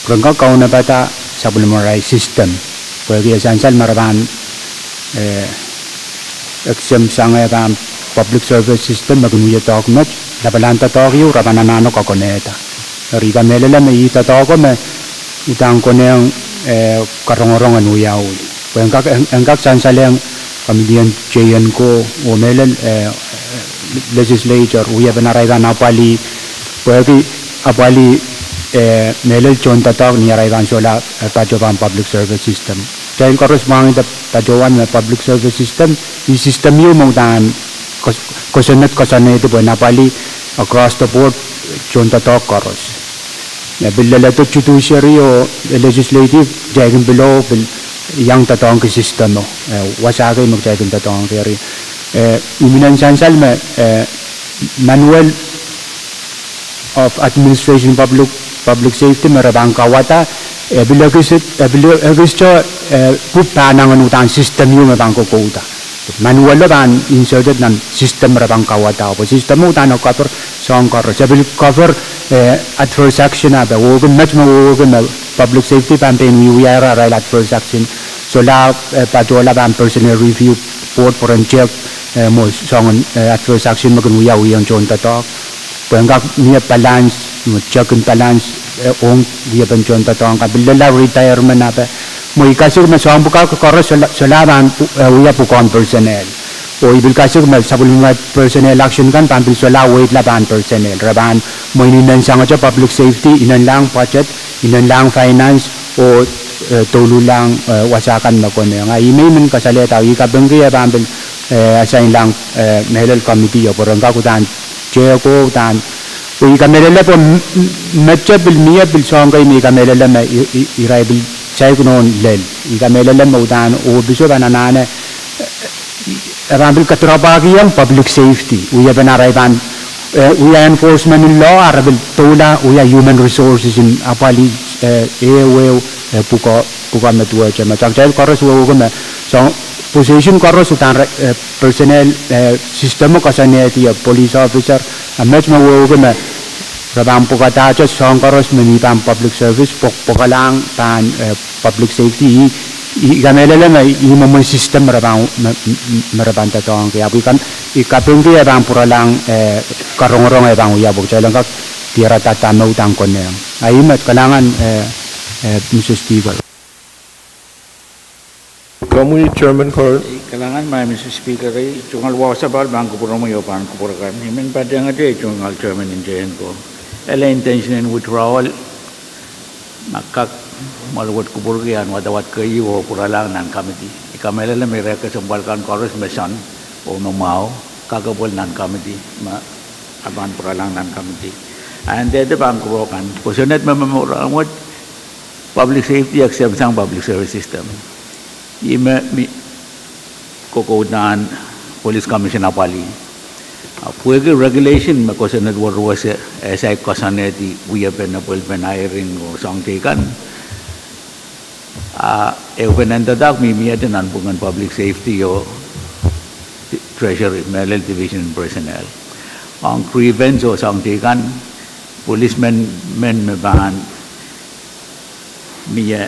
ren kak kaunopada sapwellimatail system. Pwehki e sansal me re pahn, eh, exempt sang eh pahn public service system me kin wia doadoahk met, lapalahn doadoahk ieu re pahn anahne kakonehda. Eri I kamehlele me ih doadoahk me uhdahn konehng, eh, karongorong en wiawi. Pwe en kak, en, en kak sansalehng committee en J N ko oh mehlel, eh, legislature, wiepen arail pahn apwalih, pwehki apwalih, eh, mehlel tohndoadoahk ni arail pahn solahr, eh, patohwan public service system. Kitail koaros mwahngih de patohwan me public service system, ih system ieu me uhdahn kos-, kosonned koasoanehdi pwehn apwalih across the board tohndoadoahk koaros. E pil leledo judiciary oh legislative, kitail kin pil oh pil iang doadoahngki system o, eh, wasa kei me kitail kin doadoahngki. Eri, eh, I men en sansal me, eh, manual of administration public, public safety me re pahn kauwada, e pil ekis-, e pil ekiste, eh, pwuhk pahnangin uhdahn system ieu me pahn kokouda. Manual o pahn inserted nan system me re pahn kauwada. Pwe system o uhdahn cover soahng koaros. E pil cover, eh, adverse action ape. Wehwehki met me wehwehki me public safety pahn pein wiewiaira arail adverse action. Solahr, eh, patohla pahn personnel review board pwe ren tehk, eh, mwo soangen, eh, adverse action me kin wiawi ong tohndoadoahk. Pwe en kak mie balance, mwo check and balance, eh, ong wiepen tohndoadoahk. Ka pil lella retirement ape. Mwo I kasik me soahng pwukat koaros sola-, solahr pahn, eh, wia pwukoahn personnel. Oh I pil kasik me sapwellime personnel action kan pahn pil solahr weidla pahn personnel. Re pahn mwein inensangete public safety, inenlahng budget, inenlahng finance, oh, eh, douluhlahng, eh, wasa kan me konehng. A I men men kasalehda, I kapingki e pahn pil, eh, asainlahng, eh, mehlel committee o pwe ren kak uhdahn tehk o uhdahn. Pwe I kamehlele pwe m-, m-, mete pil mie pil soahng kei me I kamehlele me I, I, irail pil saikinte lel. I kamehlele me uhdahn ohpiso pahn anahne, eh, e pahn pil kadirapwahkihong public safety. Wiepen arail pahn, eh, wia enforcement en law, a re pil doula wia human resources en apwalih, eh, ehu ehu, eh, pwukoa, pwukoa me duwehte. Me kitail koaros wehwehki me soahng position koaros uhdahn re, eh, personnel, eh, system o koasoanehdi, eh, police officer, a met me wehwehki me re pahn pwukadahte soahng koaros me mi pahn public service, pwuk, pwukalahng pahn, eh, public safety, I, I kamehlele me ih mwomwen system me re pahn, me, me, me re pahn doadoahngki. Ahpw I ka, I kapingki e pahn pwuralahng, eh, karongorong e pahn wia pwe kitail en kak diarada dahme uhdahn konehng. A I met, kalahngan, eh, eh, Mister Speaker. Komwi Chairman Kor. Kalahngan ma Mister Speaker, ei tungoal wasa pahn kupwuromwi oh pahn kupwur kan. I men patehngete tungoal Chairman en J N ko. Ele intention en withdrawal, ma kak, mwoal wet kupwurki ahn wadawad keieu oh pwuralahng nan committee. I kamehlele me ire kesempwal kan koaros me sohn oh me mwahu, kak apwal nan committee, ma, a pahn pwuralahng nan committee. A ndehde pahn kupwur kan. Kosonned me, me, me rahnwet, public safety exempt sang public service system. I me, mi, kokoudahn Police Commission apwalih. A pwehki regulation me kosonned wet ruwese, e saik koasoanehdi wiepen, epwelpen hiring oh soahng teikan. A ehupene doadoahk mihmihte nanpwungen public safety oh treasury, mehlel division personnel. Ong grievance oh soahng teikan, policemen men me pahn mie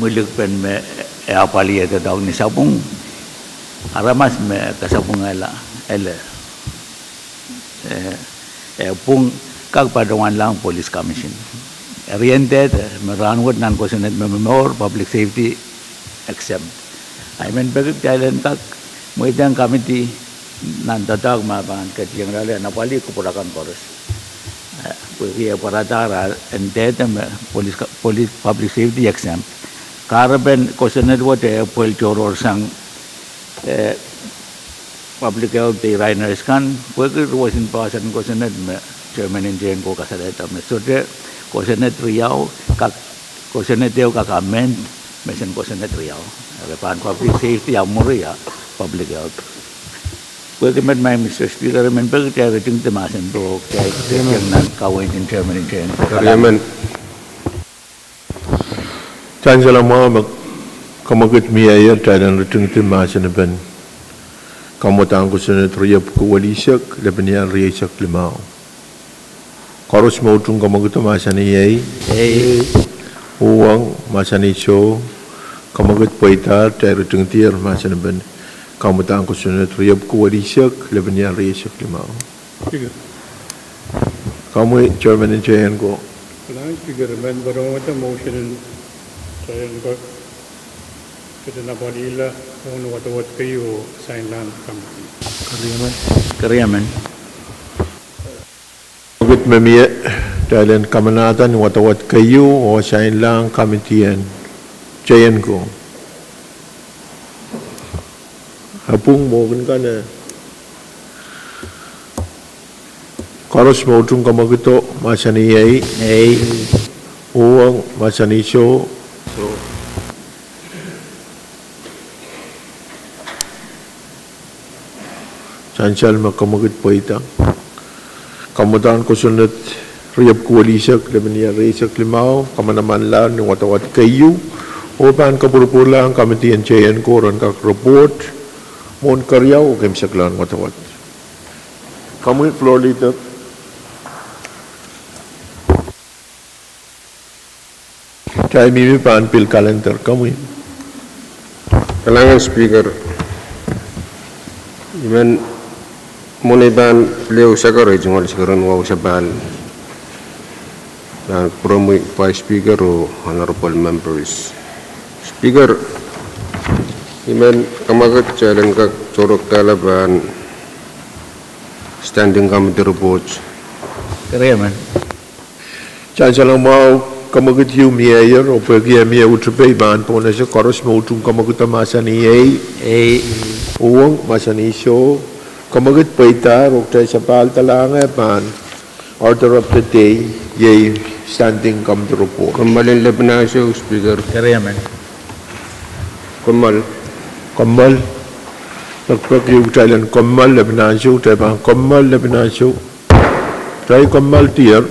mwilkpen me e apwalih e doadoahk ni sapwung, aramas me kasapwungala ele, eh, eh, pwung kak patohwanlahng Police Commission. Eri e ndahte me rahnwet nan kosonned me momour public safety exempt. A I men peki kitail en kak mweidehng committee nan doadoahk me pahn ketikihong loale en apwalih kupwur akan koaros. Eh, pwehki e pwarada ara e ndahte me police, police, public safety exempt. Kahrepen kosonned wet e pwel tohrohrsang, eh, public health de irail nurse kan, pwehki ruwesin poahsoan kosonned me chairman en tehnko kasalehda me sohte kosonned riau, kak, kosonned ehu kak amend mesen kosonned riau. Eri pahn public safety a mwuri a public health. Pwehki met, Madam Speaker, I men peki kitail ritingdi mahsen pwuhk, kitail, kitail nan kaweid en chairman en tehnko. Keriamen. Sansal mwahu me kemwekid mieier, kitail en ritingdi mahsen en pen kamwadahn kosonned riepwiki welisek, lepin iar rieisek limau. Koaros me utung kemwekido mahsanih ei. Ei. Uhwong mahsanih soh. Kemwekid pweidahr, kitail ritingdier mahsen en pen kamwadahn kosonned riepwiki welisek, lepin iar rieisek limau. Speaker. Komwi chairman en tehnko. Madam Speaker, I men pwurehng motion en tehnko, pwehki apwalihla pohn wadawad keieu oh sainlahng committee. Keriamen. Kemwekid me mie, kitail en kamanahda ni wadawad keieu oh sainlahng committee en tehnko. E pwung mwo kin kane. Koaros me utung kemwekido mahsanih ei. Ei. Uhwong mahsanih soh. Sansal me kemwekid pweida. Kamwadahn kosonned riepwiki welisek, lepin iar rieisek limau, kamanamanla ni wadawad keieu, oh pahn kapwurpwurlahng committee en tehnko ren kak report mwohn keriau oh keimwseklahn wadawad. Komwi floor leader. Kitail mihmi pahn pil calendar, komwi. Kalahngan Speaker, I men mwohn ei pahn pil ehu sakarai tungoal sakarai wahu sapahl, pahn pwurehng Vice Speaker oh honorable members. Speaker, I men kemwekid kitail en kak tohrohdahla pahn standing committee report. Keriamen. Sansal mwahu, kemwekid ieu mieier, oh pwehki e mie utupe I pahn pohnese, koaros me utung kemwekido mahsanih ei. Ei. Uhwong mahsanih soh. Kemwekid pweidahr, oh kitail sapahl dahla nge pahn order of the day, iei standing committee report. Kommoal en lepin ansou, Speaker. Keriamen. Kommoal. Kommoal. Pekpek ieu kitail en kommoal lepin ansou, kitail pahn kommoal lepin ansou. Kitail kommoal dier.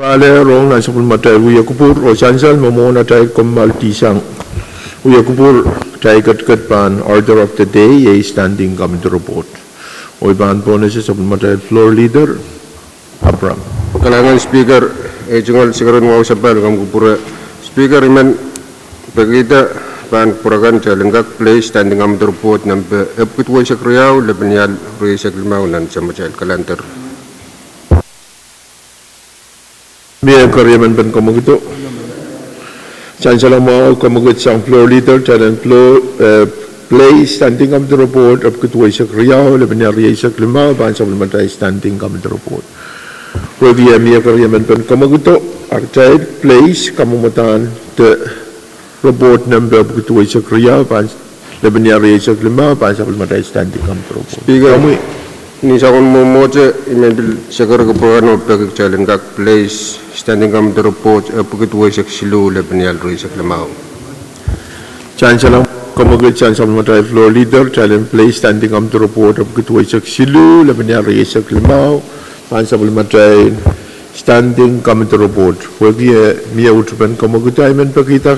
Pali rong nan sapwellimatail wiekupwur oh sansal me mwohn atail kommoal dihsang wiekupwur, tail ketiket pahn order of the day, iei standing committee report. Oh I pahn pohnese sapwellimatail floor leader, Abraham. Kalahngan Speaker, ei tungoal sakaradahn wahu sapahl komw kupwure. Speaker, I men pekihda pahn kupwuramwail en kak place standing committee report nempe epwiki duweisek riau, lepin ial rieisek limau nan samatail kalander. Mie keriemen pen komwekid? Sansal mwahu, komwekid sang floor leader, kitail en plo-, eh, place standing committee report epwiki duweisek riau, lepin ial rieisek limau, pahn sapwellimatail standing committee report. Pwehki eh mie keriemen pen komwekid, a kitail place kamwomwdahn de report nempe epwiki duweisek riau, pahn lepin ial rieisek limau, pahn sapwellimatail standing committee report. Speaker, komwi. Ni soangen mwomwohdiso, I men pil sekere kupwuramwail oh peki kitail en kak place standing committee report epwiki duweisek siluh, lepin ial rieisek limau. Sansal, komwekid sang sapwellimatail floor leader, kitail en place standing committee report epwiki duweisek siluh, lepin ial rieisek limau, pahn sapwellimatail standing committee report. Pwehki eh mie uhd pen komwekid, I men pekihda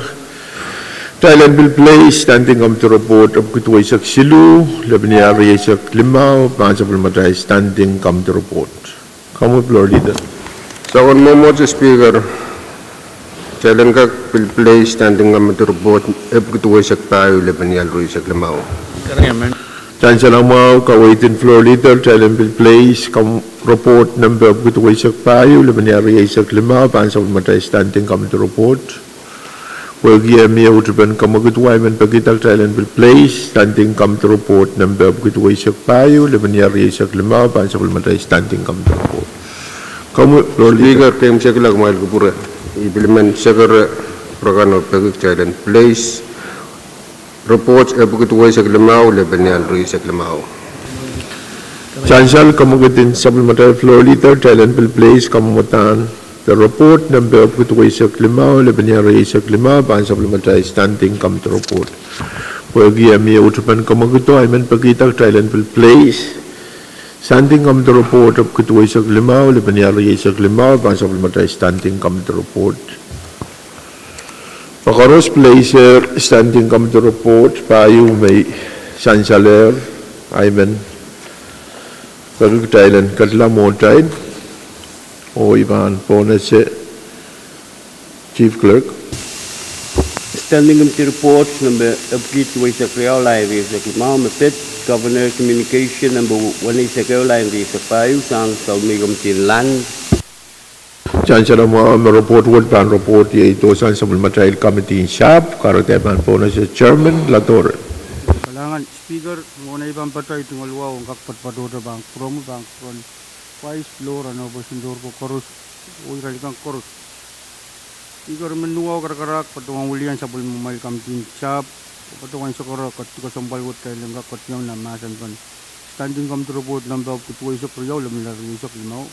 kitail en pil place standing committee report epwiki duweisek siluh, lepin ial rieisek limau, pahn sapwellimatail standing committee report. Komwi floor leader. Soangen mwomwohdiso Speaker, kitail en kak pil place standing committee report epwiki duweisek pahieu, lepin ial rieisek limau. Sansal mwahu, kaweid en floor leader, kitail en pil place kam- report nempe epwiki duweisek pahieu, lepin ial rieisek limau, pahn sapwellimatail standing committee report. Pwehki eh mie uhd pen komwekid, I men pekihda kitail en pil place standing committee report nempe epwiki duweisek pahieu, lepin ial rieisek limau, pahn sapwellimatail standing committee report. Komwi floor leader. Speaker, keimwseklahng kumwail kupwure. I pil men sekere kupwuramwail oh peki kitail en place report epwiki duweisek limau, lepin ial rieisek limau. Sansal, komwekid en sapwellimatail floor leader, kitail en pil place kamwomwdahn de report nempe epwiki duweisek limau, lepin ial rieisek limau, pahn sapwellimatail standing committee report. Pwehki eh mie uhd pen komwekid, I men pekihda kitail en pil place standing committee report epwiki duweisek limau, lepin ial rieisek limau, pahn sapwellimatail standing committee report. Ma koaros placer standing committee report pahieu me I sansalehr, I men peki kitail en ketla mwohtail, oh I pahn pohnese Chief Clerk. Standing committee report nempe epwiki duweisek riau, lain rieisek limau, me pid Governor communication nempe weneisek ehu, lain rieisek pahieu, sang Sawol Mei Committee en Land. Sansal mwahu, me report wet pahn report iei dohsang sapwellimatail committee en sahpw, kahrehda I pahn pohnese Chairman Ladore. Kalahngan Speaker, mwohn ei pahn patohwan tungoal wahu en kak patopato pahn kupwuromwi, pahn kupwuren Vice, Floor, Honorable Senator ko koaros, oh irail kan koaros. Speaker, I men wahu karakarahk patohwan wilian sapwellimamwail committee en sahpw, patohwan sakara ketikasempwal wet kitail en kak ketiong nan mahsen pen standing committee report nempe epwiki duweisek riau, lepin ial rieisek limau.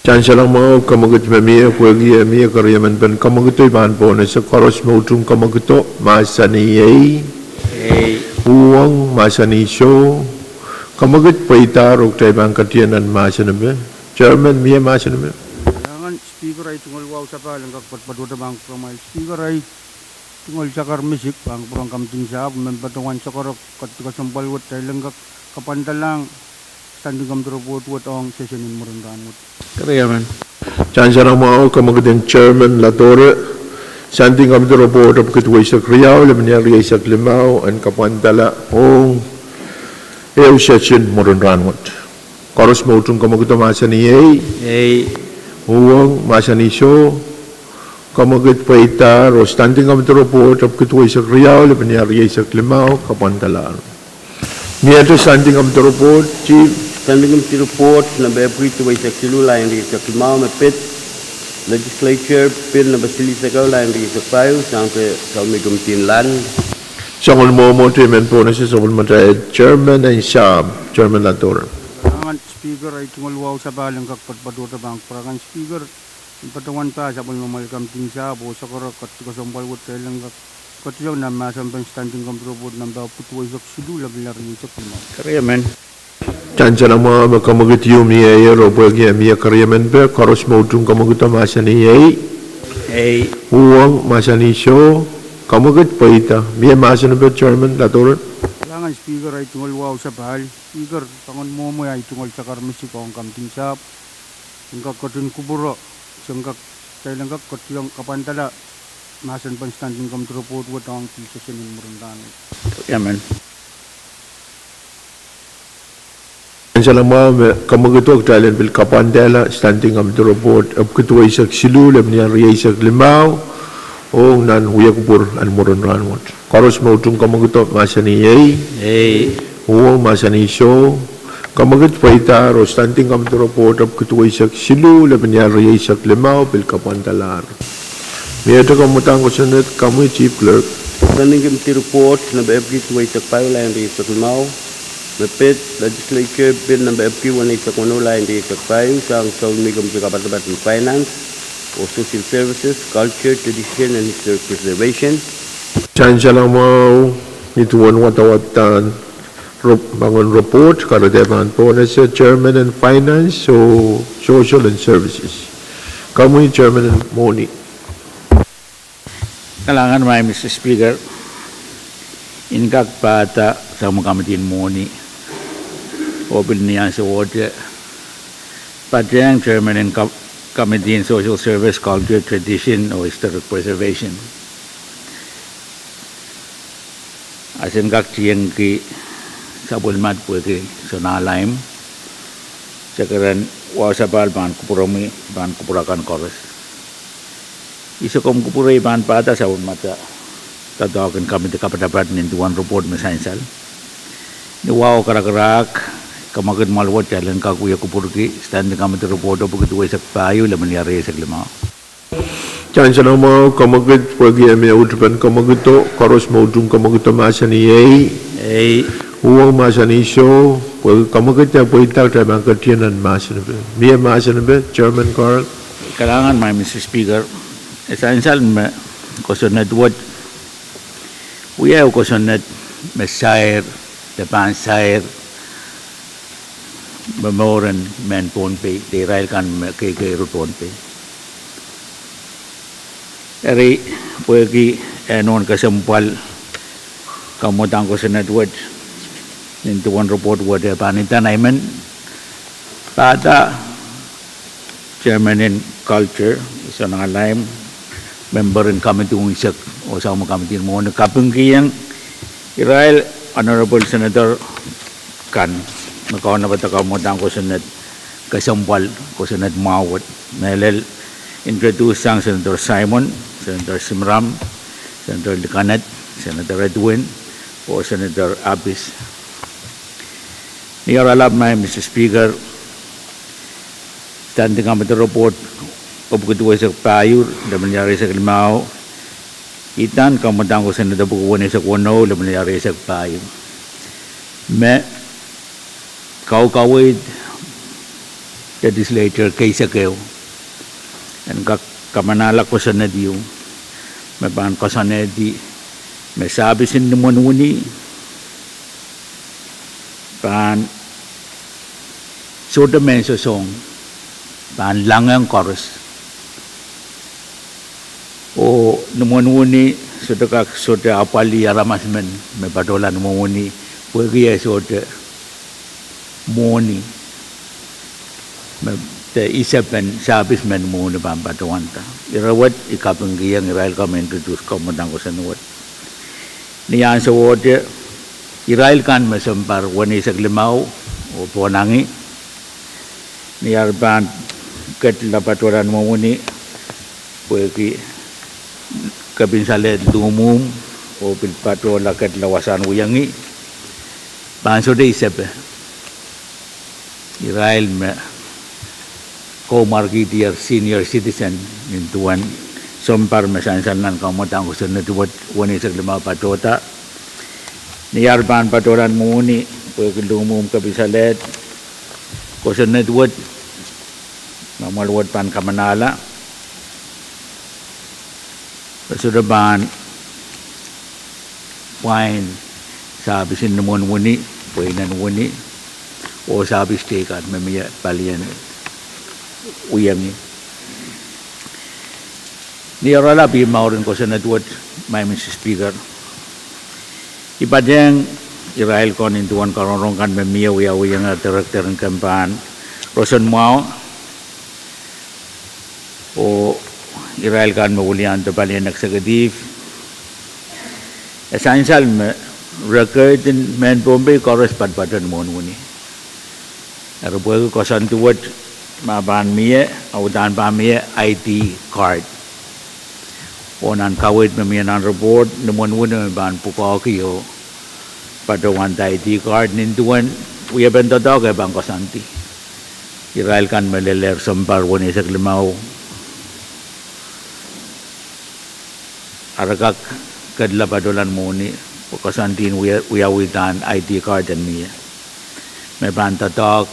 Sansal mwahu, komwekid me mie, pwehki eh mie keriemen pen komwekid, I pahn pohnese koaros me utung komwekid, mahsanih ehi, uhwong, mahsanih soh. Komwekid pweidahr oh kitail pahn ketiong nan mahsen epe. Chairman, mie mahsen epe? Kalahngan Speaker, ei tungoal wahu sapahl en kak patopato pahn kupwuramwail. Speaker, ei tungoal sakar misik pahn kupwuren committee en sahpw, men patohwan sakara ketikasempwal wet kitail en kak kapwandalahng standing committee report wet ong session en mwurin rahnwet. Keriemen. Sansal mwahu, komwekid en Chairman Ladore, standing committee report epwiki duweisek riau, lepin ial rieisek limau, en kapwandala ong ehu session mwurin rahnwet. Koaros me utung komwekid mahsanih ehi, uhwong, mahsanih soh. Komwekid pweidahr oh standing committee report epwiki duweisek riau, lepin ial rieisek limau, kapwandalahr. Miehte standing committee report, Chief. Standing committee report nempe epwiki duweisek siluh, lain rieisek limau, me pid Legislature Bill nempe silihsek ehu, lain rieisek pahieu, sang Sawol Mei Committee en Land. Soangen mwomwohdiso, I men pohnese sapwellimatail Chairman en sahpw, Chairman Ladore. Kalahngan Speaker, ei tungoal wahu sapahl en kak patopato pahn kupwuramwail Speaker, en patohwan pahn sapwellimamwail committee en sahpw oh sakara ketikasempwal wet kitail en kak ketiong nan mahsen pen standing committee report nempe epwiki duweisek siluh, lepin ial rieisek limau. Keriemen. Sansal mwahu me kamwekid ieu mie, oh pwehki e mie keriemen pe, koaros me utung kamwekid mahsanih ei. Ei. Uhwong mahsanih soh. Kamwekid pweida. Mie mahsen pe, Chairman Latoren. Kalahngan Speaker, ahi tungoal wahu sapahl. Speaker, pangin mwomwe ahi tungoal sakar misik ong kamidin sahpw. I en kak ketin kupwure, I en kak, kitail en kak ketin kapwandala mahsen pahn standing committee report wet ong pil session en mwurin rahnwet. Amen. Sansal mwahu me kamwekido kitail en pil kapwandala standing committee report epwiki duweisek siluh, lepin iar rieisek limau, ong nan wia kupwur en mwurin rahnwet. Koaros me utung kamwekido mahsanih ei. Ei. Uhwong mahsanih soh. Kamwekid pweida, oh standing committee report epwiki duweisek siluh, lepin iar rieisek limau pil kapwandalahr. Miehte kamwadang kosonned, komwi Chief Clerk. Standing committee report nempe epwiki duweisek pahieu, lain rieisek limau. Me pid legislature bill nempe epwiki weneisek weneu, lain rieisek pahieu, sang soun me komiti kapatapat en finance, oh social services, culture, tradition and historic preservation. Sansal mwahu, nin duwen wadawadahn rep-, pangin report, kahrehda pahn pohnese chairman en finance oh social and services. Komwi chairman en mwohni. Kalahngan maing Mister Speaker, I en kak pahda sang me komiti en mwohni, oh pil ni ansou wet, patehng chairman en kom-, komiti en social service, culture, tradition oh historic preservation. A sen kak tiengki sapwellimatail pwehki sonahlaim, se keren wahu sapahl pahn kupwuromwi, pahn kupwur akan koaros. Ise komw kupwure I pahn pahda sapwellimatail doadoahk en komiti kapatapat nin duwen report me sansal. Ni wahu karakarahk, kamwekid mwahl wet kitail en kak wia kupwurki standing committee report epwiki duweisek pahieu, lepin iar rieisek limau. Sansal mwahu, kamwekid pwehki e mie uhdepen kamwekido, koaros me utung kamwekido mahsanih ei. Ei. Uhwong mahsanih soh, pwehki kamwekid e pweida, kitail pahn ketin nan mahsen pe. Mie mahsen pe, Chairman Carl. Kalahngan maing Mister Speaker, e sansal me kosonned wet wia ehu kosonned me sair, de pahn sair me mouren mehn Pohnpei, de irail kan me keikeiru Pohnpei. Eri pwehki e nohn kesempwal kamwadang kosonned wet, nin duwen report wet e pahn inda, I men pahda chairman en culture, sonahlaim, member en komiti unsek, oh sang me komiti en mwohni kapingkihong irail honorable senator kan me kaunopada kamwadang kosonned, kesempwal kosonned mwahu wet. Mehlel introduce sang Senator Simon, Senator Simram, Senator Likanet, Senator Edwin, oh Senator Abis. Ni oaralap maing Mister Speaker, standing committee report epwiki duweisek pahieu, lepin iar rieisek limau, idan kamwadang kosonned epwiki weneisek weneu, lepin iar rieisek pahieu. Me kaukaweid legislature keisekeu en kak kamanahla kosonned ieu me pahn koasoanehdi me sahpis en nimwen wini pahn sohte mehn sosohng, pahn langehng koaros. Oh nimwen wini sohte kak sohte apwalih aramas men me patohla nimwen wini pwehki e sohte mwohni, me de isepen sahpis me nimwen wini pahn patohwanda. Ire wet I kapingkihong irail kan me introduce kamwadang kosonned wet. Ni ansou wet, irail kan me sounpar weneisek limau oh pohnangi, ni ar pahn ketla patohla nimwen wini pwehki kepin salehd luhmwuhm oh pil patohla ketla wasahn wiawi, pahn sohte isepe irail me koumwarkihdier senior citizen nin duwen sounpar me sansal nan kamwadang kosonned wet weneisek limau patohda. Ni ar pahn patohla nimwen wini pwehki luhmwuhm kepin salehd, kosonned wet, me mwahl wet pahn kamanahla me sohte pahn pwain sahpis en nimwen wini, pweinen wini, oh sapwtehkan me mie palien wiengi. Ni oaralap ih mouren kosonned wet, Madam Speaker, I patehng irail kan nin duwen karongaronge kan me mie wiawihong director en kempahn roson mwahu, oh irail kan me weliandi palien executive, e sansal me record en mehn Pohnpei koaros patopato ni mwohn wini. Eri pwehki koasoandi wet me pahn mie, a uhdahn pahn mie I D card. Oh nan kaweid me mie nan report, ni mwohn wini me pahn pwukoahki oh patohwanda I D card nin duwen wiepen doadoahk e pahn koasoandi. Irail kan me lelehr sounpar weneisek limau, a re kak kedla patohla ni mwohni, pwe koasoandi en wia, wiawihda I D card en mie. Me pahn doadoahk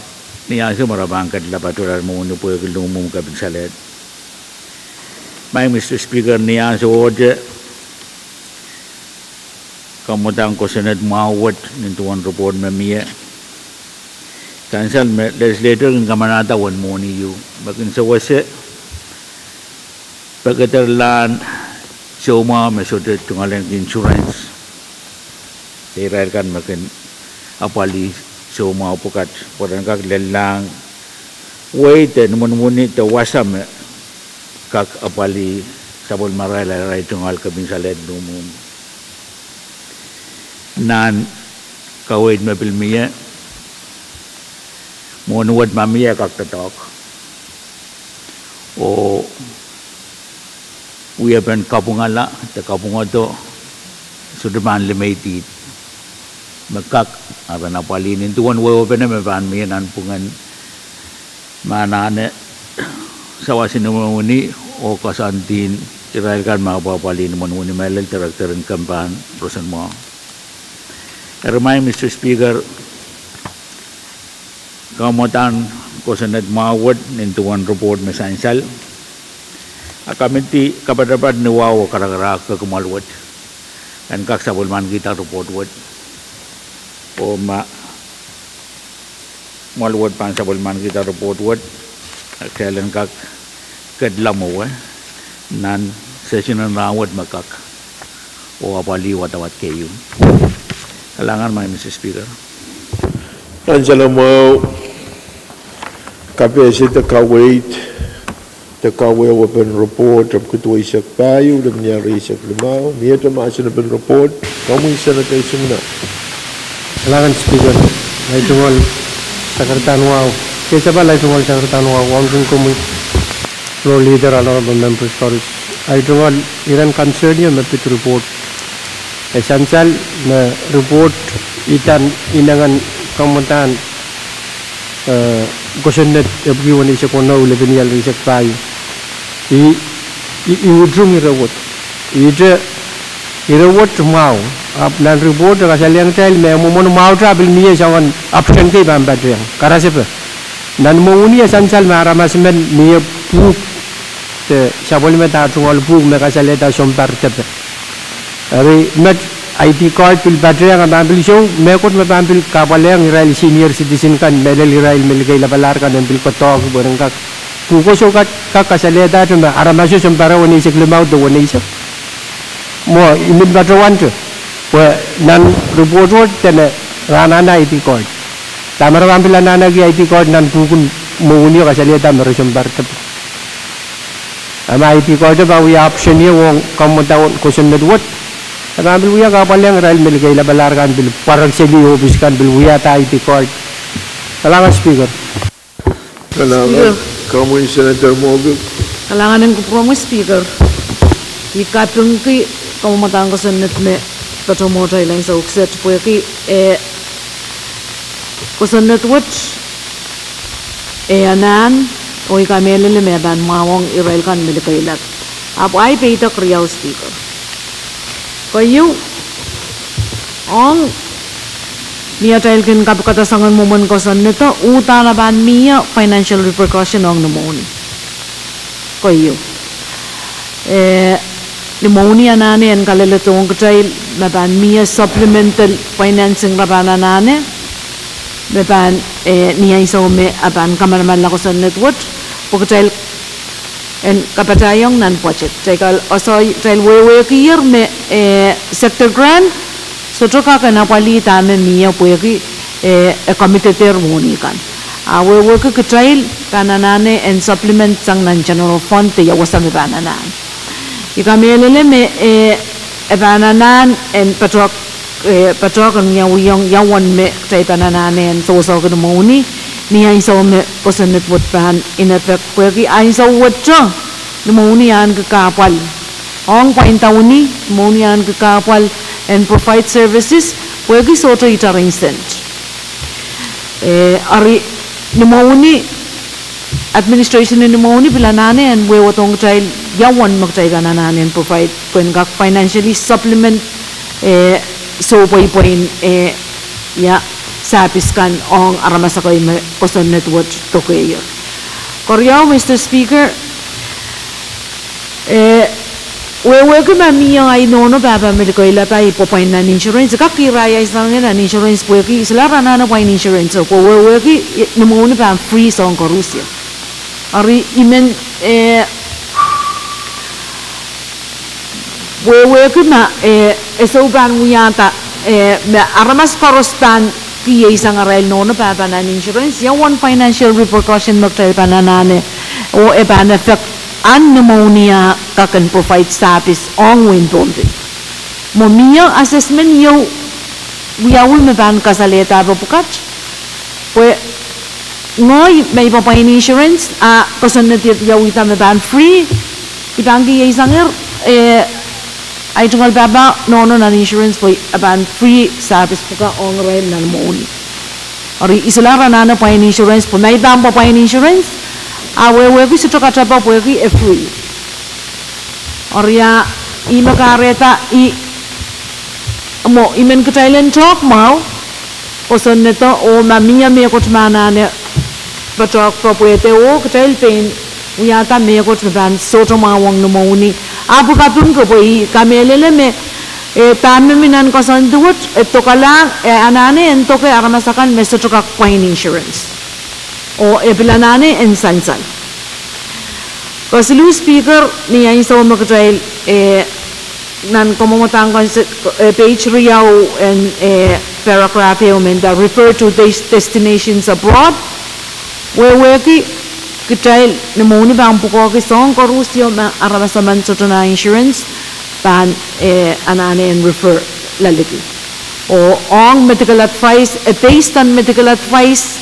ni ansou me re pahn kedla patohla ni mwohni pwehki luhmwuhm kepin salehd. Madam Speaker, ni ansou ohte, kamwadang kosonned mwahu wet nin duwen report me mie. Sansal me legislator kin kamanahda uwen mwohni ieu, me kin sewese pekederlahn soumwahu me sohte tungoalenki insurance, de irail kan me kin apwalih soumwahu pwukat, pwe ren kak lellahng wehi de ni mwohn wini de wasa me kak apwalih sapwellimarail, arail tungoal kepin salehd luhmwuhmw. Nan kaweid me pil mie, mwohni wet ma mie kak doadoahk, oh wiepen kapwungala de kapwungodo sohte pahn limeidi, me kak, a ren apwalih nin duwen wehwehpene me pahn mie nanpwungen me anahne sawas ni mwohni oh koasoandi en irail kan me apwapwalih ni mwohni, mehlel director en kempahn roson mwahu. Eri Madam Speaker, kamwadang kosonned mwahu wet nin duwen report me sansal, a komiti kapatapat ni wahu oh karakarahk kei kumwail wet en kak sapwellimanikihda report wet, oh ma kumwail wet pahn sapwellimanikihda report wet, a kitail en kak kedla mwowe nan session en rahnwet me kak, oh apwalih wadawad keieu. Kalahngan Madam Speaker. Ansou mwahu, kapehse de kaweid de kawehwepen report, ahpw kid weisek pahieu lel ni ar eisek limau, miehte mahsen en report, komwi Senator Sumner. Kalahngan Speaker, lai tungoal sakarada wahu, kei sapa lai tungoal sakarada wahu, wauneki komwi Floor Leader, Honorable Members koaros. Ai tungoal iren concern me pid report. E sansal me report itan inengen kamwadang, eh, kosonned epwiki weneisek weneu, lepin ial rieisek pahieu. I, i, I utung ire wet. Ihte ire wet mwahu. Ahpw nan report e kasalehiong kitail me mwomwen mwahuta pil mie soangen option kei pahn patohng. Karasepe. Nan mwohni e sansal me aramas men mie pwuhk de sapwellimada tungoal pwuhk me kasalehda sounpar depe. Eri met I D card pil patohng, a pahn pil sou mehkot me pahn pil kahpwalehng irail senior citizen kan, mehlel irail me likeilapalahr kan en pil koadoahki pwe ren kak pwuhko sou kak, kak kasalehda te me aramaso sounpar weneisek limau de weneisek. Mwo I men patohwante pwe nan report wet dene re anahne I D card. Dahme re pahn pil anahneki I D card nan pwuhken mwohni o kasalehda me re sounpar depe? A ma I D card e pahn wia option ie ong kamwadang kosonned wet, e pahn pil wia kahpwalehng irail me likeilapalahr kan pil pwarek seli ohpis kan pil wiahda I D card. Kalahngan Speaker. Kalahngan, Speaker. Komwi Senator Moabik. Kalahngan en kupwuromwi Speaker. I kapingki kamwadang kosonned me patohwan mwohtail ansou kiset pwehki, eh, kosonned wet e anahne, oh I kamehlele me pahn mwahuwong irail kan me likeilap. Ahpw ahi peidek riau Speaker. Keieu, ong ni atail kin kapikada soangen mwomwen kosonnedo, uhdahn e pahn mie financial repercussion ong ni mwohni. Keieu, eh, ni mwohni anahne en kaleledohng kitail me pahn mie supplemental financing re pahn anahne. me pahn, eh, ni ansou me a pahn kamanamanla kosonned wet, pwe kitail en kapatahiong nan budget. Kitail kal-, oso, kitail wehwehkier me, eh, sector grant, sohte kak en apwalih dahme mie pwehki, eh, e committed-er mwohni kan. A wehwehki kitail pahn anahne en supplement sang nan general fund de ia wasa me pahn anahne. I kamehlele me, eh, e pahn anahne en patohwan eh, patohwan wiawiong ia uwen me kitail pahn anahne en sewesehki ni mwohni, ni ansou me kosonned wet pahn in effect pwehki ansou wet ni mwohni ahneki kahpwal. Ong pwain dau ni, ni mwohni ahneki kahpwal en provide services, pwehki sohte itaren sent. Eh, eri ni mwohni, administration ni mwohni pil anahne en wehwehdohng kitail ia uwen me kitail pahn anahne en provide, pwehn kak financially supplement, eh, soh pweipwein, eh, ia service kan ong aramas ekei me kosonned wet dokehier. Keriau, Mister Speaker, eh, wehwehki ma mie ahi nohno pahpa me likoilada ih pwe pwain nan insurance, kak irair sang nan insurance pwehki solahr anahne pwain insurance, oh pwe wehwehki ni mwohni pahn free soahng koaros. Eri I men, eh, wehwehki ma, eh, e sou pahn wiahda, eh, me aramas koaros pahn kihsang arail nohno pahpa nan insurance, ia uwen financial repercussion me kitail pahn anahne, oh e pahn affect ahn ni mwohni ah kak en provide service ong wehin Pohnpei. Mwo mie assessment ieu wiawi me pahn kasalehda pwe pwukat, pwe ngehi me I pahn pwain insurance, a kosonned ieu I nda me pahn free, I pahn kihsangehr, eh, ahi tungoal pahpa nohno nan insurance pwe e pahn free service pwuka ong irail nan mwohni. Eri I solahr anahne pwain insurance, pwe ma I pahn pwain insurance, a wehwehki sohte katepe pwehki e free. Eri a, ih me kahrehda I, mwo, I men kitail en tehk mwahu, kosonnedo, oh ma mie mehkot me anahne patohwan pwehde oh kitail pein wiahda mehkot me pahn sohte mwahu ong ni mwohni. Ahpw I kapingki pwe I kamehlele me, eh, dahme mi nan koasoandi wet, e dokalahng, e anahne en doke aramas akan me sohte kak pwain insurance. Oh e pil anahne en sansal. Kesiluh Speaker, ni ansou me kitail, eh, nan kamwomwadahngan, eh, page riau en, eh, paragraph ehu me nda refer to these destinations abroad. Wehwehki kitail ni mwohni pahn pwukoahki soahng koaros ieu me aramas emen sohte nah insurance pahn, eh, anahne en refer loaliki. Oh ong medical advice, e based on medical advice,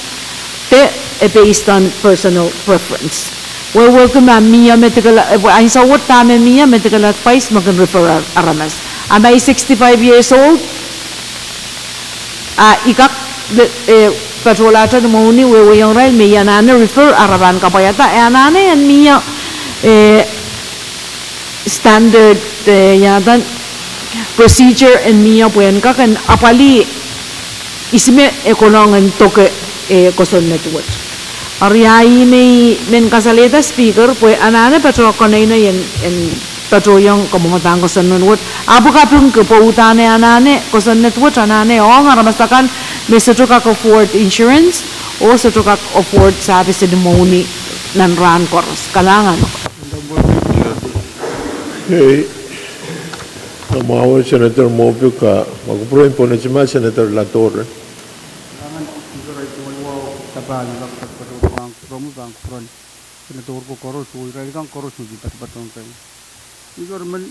de e based on personal preference. Wehwehki ma mie medical, eh, ansou wet dahme mie medical advice me kin refer ar-, aramas. A ma I sixty-five years old, a I kak, eh, patohlahte ni mwohni wehwehong irail me I anahne refer ara pahn kapwaiada, e anahne en mie, eh, standard, eh, ia duwen procedure en mie pwehn kak en apwalih ihs me e konehng en doke, eh, kosonned wet. Eri a ih me I men kasalehda Speaker pwe anahne patohwan konehng en, en patohwan kamwomwadahngan kosonned wet. Ahpw I kapingki pwe uhdahn e anahne kosonned wet anahne ong aramas akan me sohte kak afford insurance, oh sohte kak afford service ni mwohni nan rahn koaros. Kalahngan. Ei, na mwahu Senator Moffitt, ma kupwuren Pohnpei ma Senator Latore. Kalahngan Speaker, I tungoal wahu sapahl, I pahn kupwuramwi, pahn kupwuren Senator ko koaros, oh irail kan koaros me pil patopato ong kitail. Speaker, I men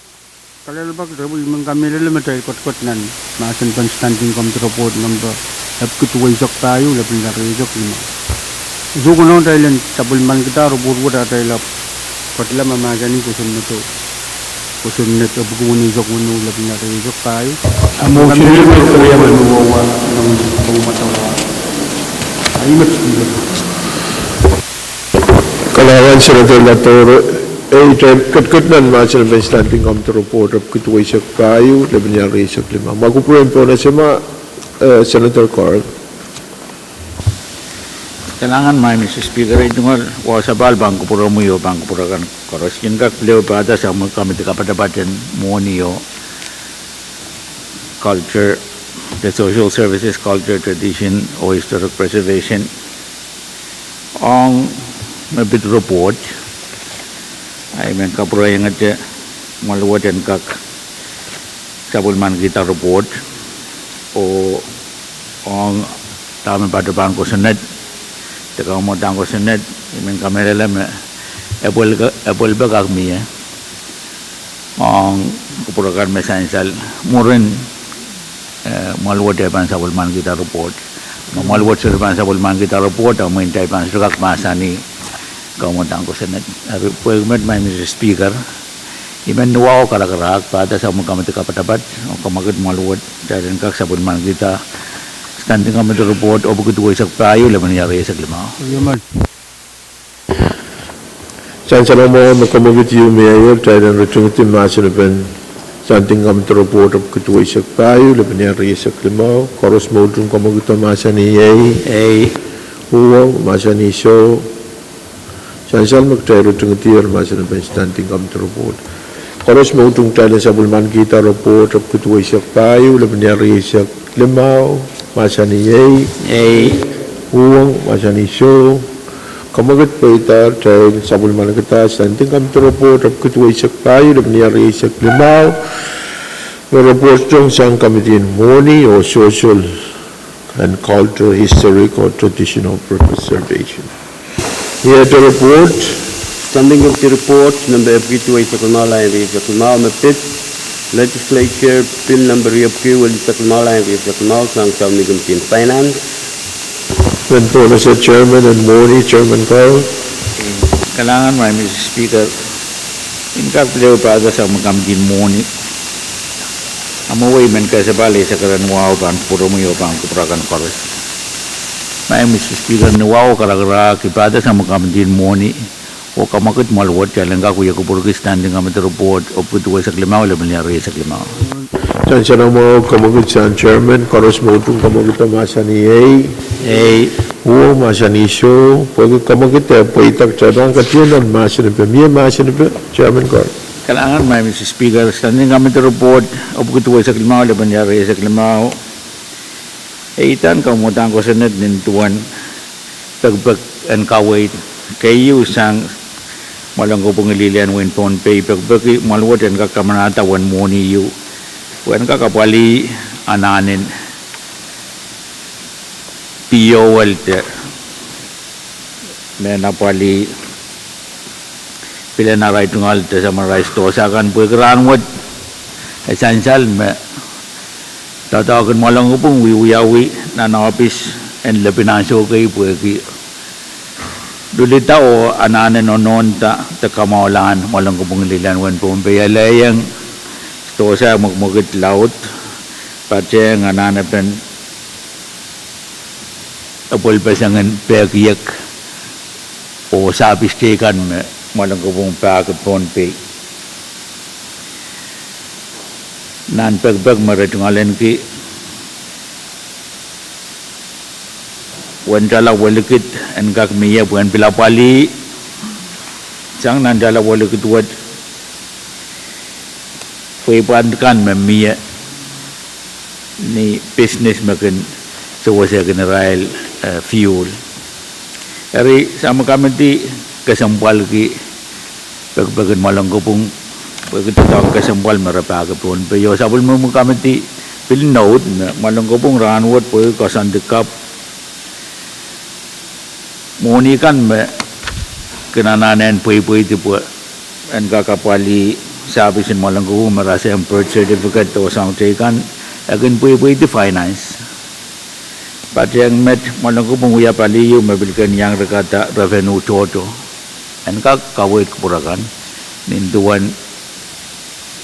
kalelapak, I men kamehlele me kitail ketiket nan mahsen pen Standing Committee Report number epwiki duweisek pahieu, lepin lel rieisek lima. Sohte konehng kitail en sapwellimanikihda report wet, atail ahpw ketila ma mahsanih kosonnedo, kosonned epwiki weneisek weneu, lepin lel rieisek pahieu. A motion, kamehlele me kitail en wawa nan kamwomwadahngan. Ahi met Speaker. Kalahngan Senator Latore, ei, kitail ketiket nan mahsen pen Standing Committee Report epwiki duweisek pahieu, lepin lel rieisek lima. Ma kupwuren Pohnpei ma, eh, Senator Carl. Kalahngan, Mister Speaker, I tungoal wahu sapahl pahn kupwuromwi oh pahn kupwuren koaros. I kin kak pil ehu pahda sang mehn committee kapatapat en mwohni oh culture. de Social Services, Culture, Tradition oh Historic Preservation. Ong me pid report, I men kapwurehiongete mwoaluwet en kak sapwellimanikihda report, oh ong dahme patohwan kosonned, de kamwadang kosonned, I men kamehlele me epwel ke-, epwel pekak mie ong kupwur akan me sansal mwurin, eh, mwoaluwet eh pahn sapwellimanikihda report. Ma mwoaluwet sohte pahn sapwellimanikihda report, a mwein kitail pahn sohte kak mahsanih kamwadang kosonned. Eri pwehki met, Madam Speaker, I men nuwao karakarahk pahda sapwellime kamidi kapatapat, oh kamwakid mwoaluwet, kitail en kak sapwellimanikihda Standing Committee Report epwiki duweisek pahieu, lepin riau rieisek limau. Sansal mwahu me kamwakid ieu me ieier, kitail en ritingidi mahsen en Standing Committee Report epwiki duweisek pahieu, lepin riau rieisek limau. Koaros me utung kamwakido mahsanih ei. Ei. Uhwong mahsanih soh. Sansal me kitail ritingidi mahsen en Standing Committee Report. Koaros me utung kitail en sapwellimanikihda report epwiki duweisek pahieu, lepin riau rieisek limau, mahsanih ei. Ei. Uhwong mahsanih soh. Kamwakid pweida, kitail sapwellimanikihda Standing Committee Report epwiki duweisek pahieu, lepin riau rieisek limau. Me report ong sang Committee en Mwohni oh Social and Culture, Historic oh Traditional Preservation. Iei report. Standing Committee Report nempe epwiki duweisek limau, lain rieisek limau, me pid Legislature Bill nempe riepwiki welihsek limau, lain rieisek limau, sang Standing Committee en Finance. Men pohnese Chairman en Mwohni, Chairman Karo. Kalahngan, Madam Speaker. I kak pil ehu pahda sapwellime kamidi en Mwohni. A mwowei I men kesempwal eisek ren wahu pahn kupwuromwi oh pahn kupwur akan koaros. Madam Speaker, nuwao karakarahk pahda sapwellime kamidi en Mwohni, oh kamwakid mwoaluwet, kitail en kak wia kupwurki Standing Committee Report epwiki duweisek limau, lepin riau rieisek limau. Sansal mwahu, kamwakid sang Chairman, koaros me utung kamwakido mahsanih ei. Ei. Uhwong mahsanih soh. Pwehki kamwakid eh pweida, kitail pahn ketido nan mahsen en, mie mahsen en Chairman Karo. Kalahngan, Madam Speaker, Standing Committee Report epwiki duweisek limau, lepin riau rieisek limau. Ei, dahn kamwadang kosonned nin duwen pekipek en kaweid keieu sang Mwalengkupwung Lillian Wein Pohnpei, pekipeki mwoaluwet en kak kamanahda uwen mwohni ieu, uwen kak apwalih anahnen piowelte me apwalih pilen arail tungoal de samarail sidohsa kan, pwehki rahnwet e sansal me doadoahk en Mwalengkupwung wiewiawi nan ohpis en lepin ansou kei pwehki lulida oh anahne nohnohnda de kamwahulahn Mwalengkupwung Lillian Wein Pohnpei. E lelohng sidohsa e mwekimwekid laud, patehng anahnepen epwelpeseng en pehkiek oh sahpis teikan me Mwalengkupwung pahki Pohnpei. Nan pekipek me re tungoalenki, uwen tala welikid en kak mie pwehn pil apwalih sang nan tala welikid wet pweipwand kan me mie ni business me kin sewesehkin irail, eh, fuel. Eri sapwellime kamidi kesempwalki pekipek en Mwalengkupwung pwehki doadoahk kesempwal me re pahki Pohnpei. Oh sapwellime kamidi pil note me Mwalengkupwung rahnwet pwehki koasoandi kapw, mwohni kan me kin anahne en pweipweidi pwe en kak apwalih sahpis en Mwalengkupwung me rasehng birth certificate oh soahng teikan, e kin pweipweidi finance. Patehng met, Mwalengkupwung wia pali ieu me pil kin iang rekada revenue tohto en kak kaweid kupwur akan nin duwen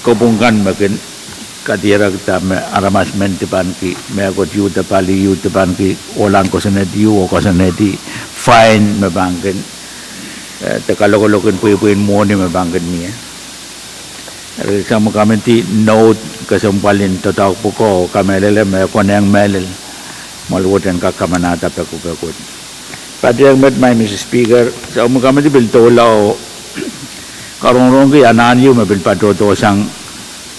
kopwung kan me kin kadierekda me aramas men dipanki, mehkot ieu de pali ieu dipanki, ohlahn kosonned ieu oh koasoanehdi fine me pahn kin, eh, de kalokolok en pweipwein mwohni me pahn kin mie. Eri sapwellime kamidi note kesempwal en doadoahk pwuko oh kamehlele me e konehng mehlel Mwalengkupwung en kak kamanahda pekipek wet. Patehng met, Madam Speaker, sapwellime kamidi pil doula oh karongrongki anahn ieu me pil patohdo sang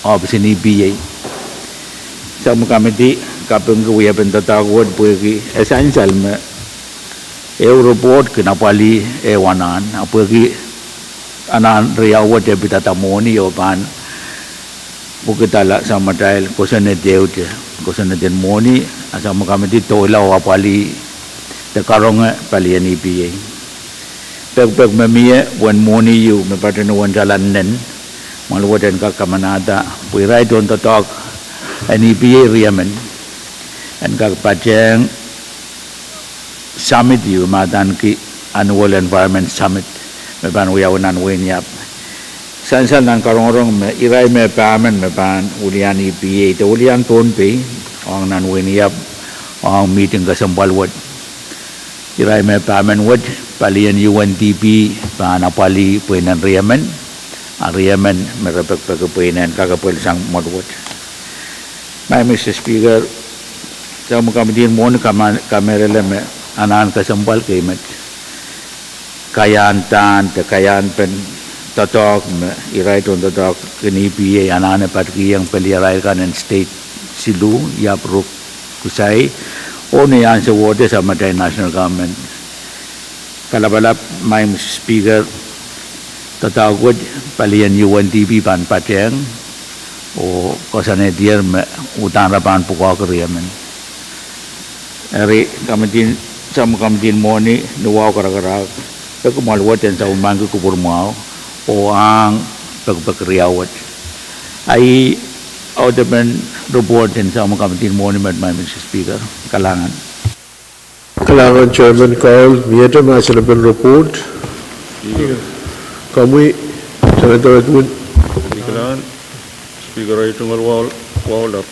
ohpis en EPA. Sapwellime kamidi kapingki wiepen doadoahk wet pwehki e sansal me ehu report kin apwalih ehu anahn, a pwehki anahn riau wet e pidada mwohni oh pahn pwukidala samatail kosonned ehute, kosonned en mwohni, a samatail kamidi doula oh apwalih de karonge palien E P A. Pekipek me mie uwen mwohni ieu me patehng uwen tala nen, mwahl wet en kak kamanada pwe irail tohndoadoahk en E P A riemen en kak patehng summit ieu me adaneki Annual Environment Summit me pahn wiawi nan wehin Iap. Sansal nan karongorong me irail me pahmen me pahn wilian E P A de wilian Pohnpei ong nan wehin Iap ong mihting kesempwal wet. Irail me pahmen wet, palien U N D P pahn apwalih pweinen riemen, a riemen me re pekipeki pweinen kakepwel sang mwohni wet. Maing Mister Speaker, samatail kamidi en mwohni kamehlele me anahn kesempwal kei met kaiahndahn de kaiahnpen doadoahk me irail tohndoadoahk en E P A anahne patikihong peliarail kan en state siluh, Iap, Ruk, Kusai, oh ni ansou wet samatail national government. Kalapalap Maing Mister Speaker, doadoahk wet palien U N D P pahn patehng oh koasoanehdier me uhdahn re pahn pwukoahki riemen. Eri, samatail kamidi en mwohni ni wahu karakarahk, peki mwahl wet en sapwellimaniki kupwur mwahu oh ahng pekipek riau wet. A ih audepen report en samatail kamidi en mwohni met, Maing Mister Speaker. Kalahngan. Kalahngan Chairman Carl, miehte mahsen en report. Komwi, Senator Edwin. Kalahngan Speaker, ei tungoal wahu lap,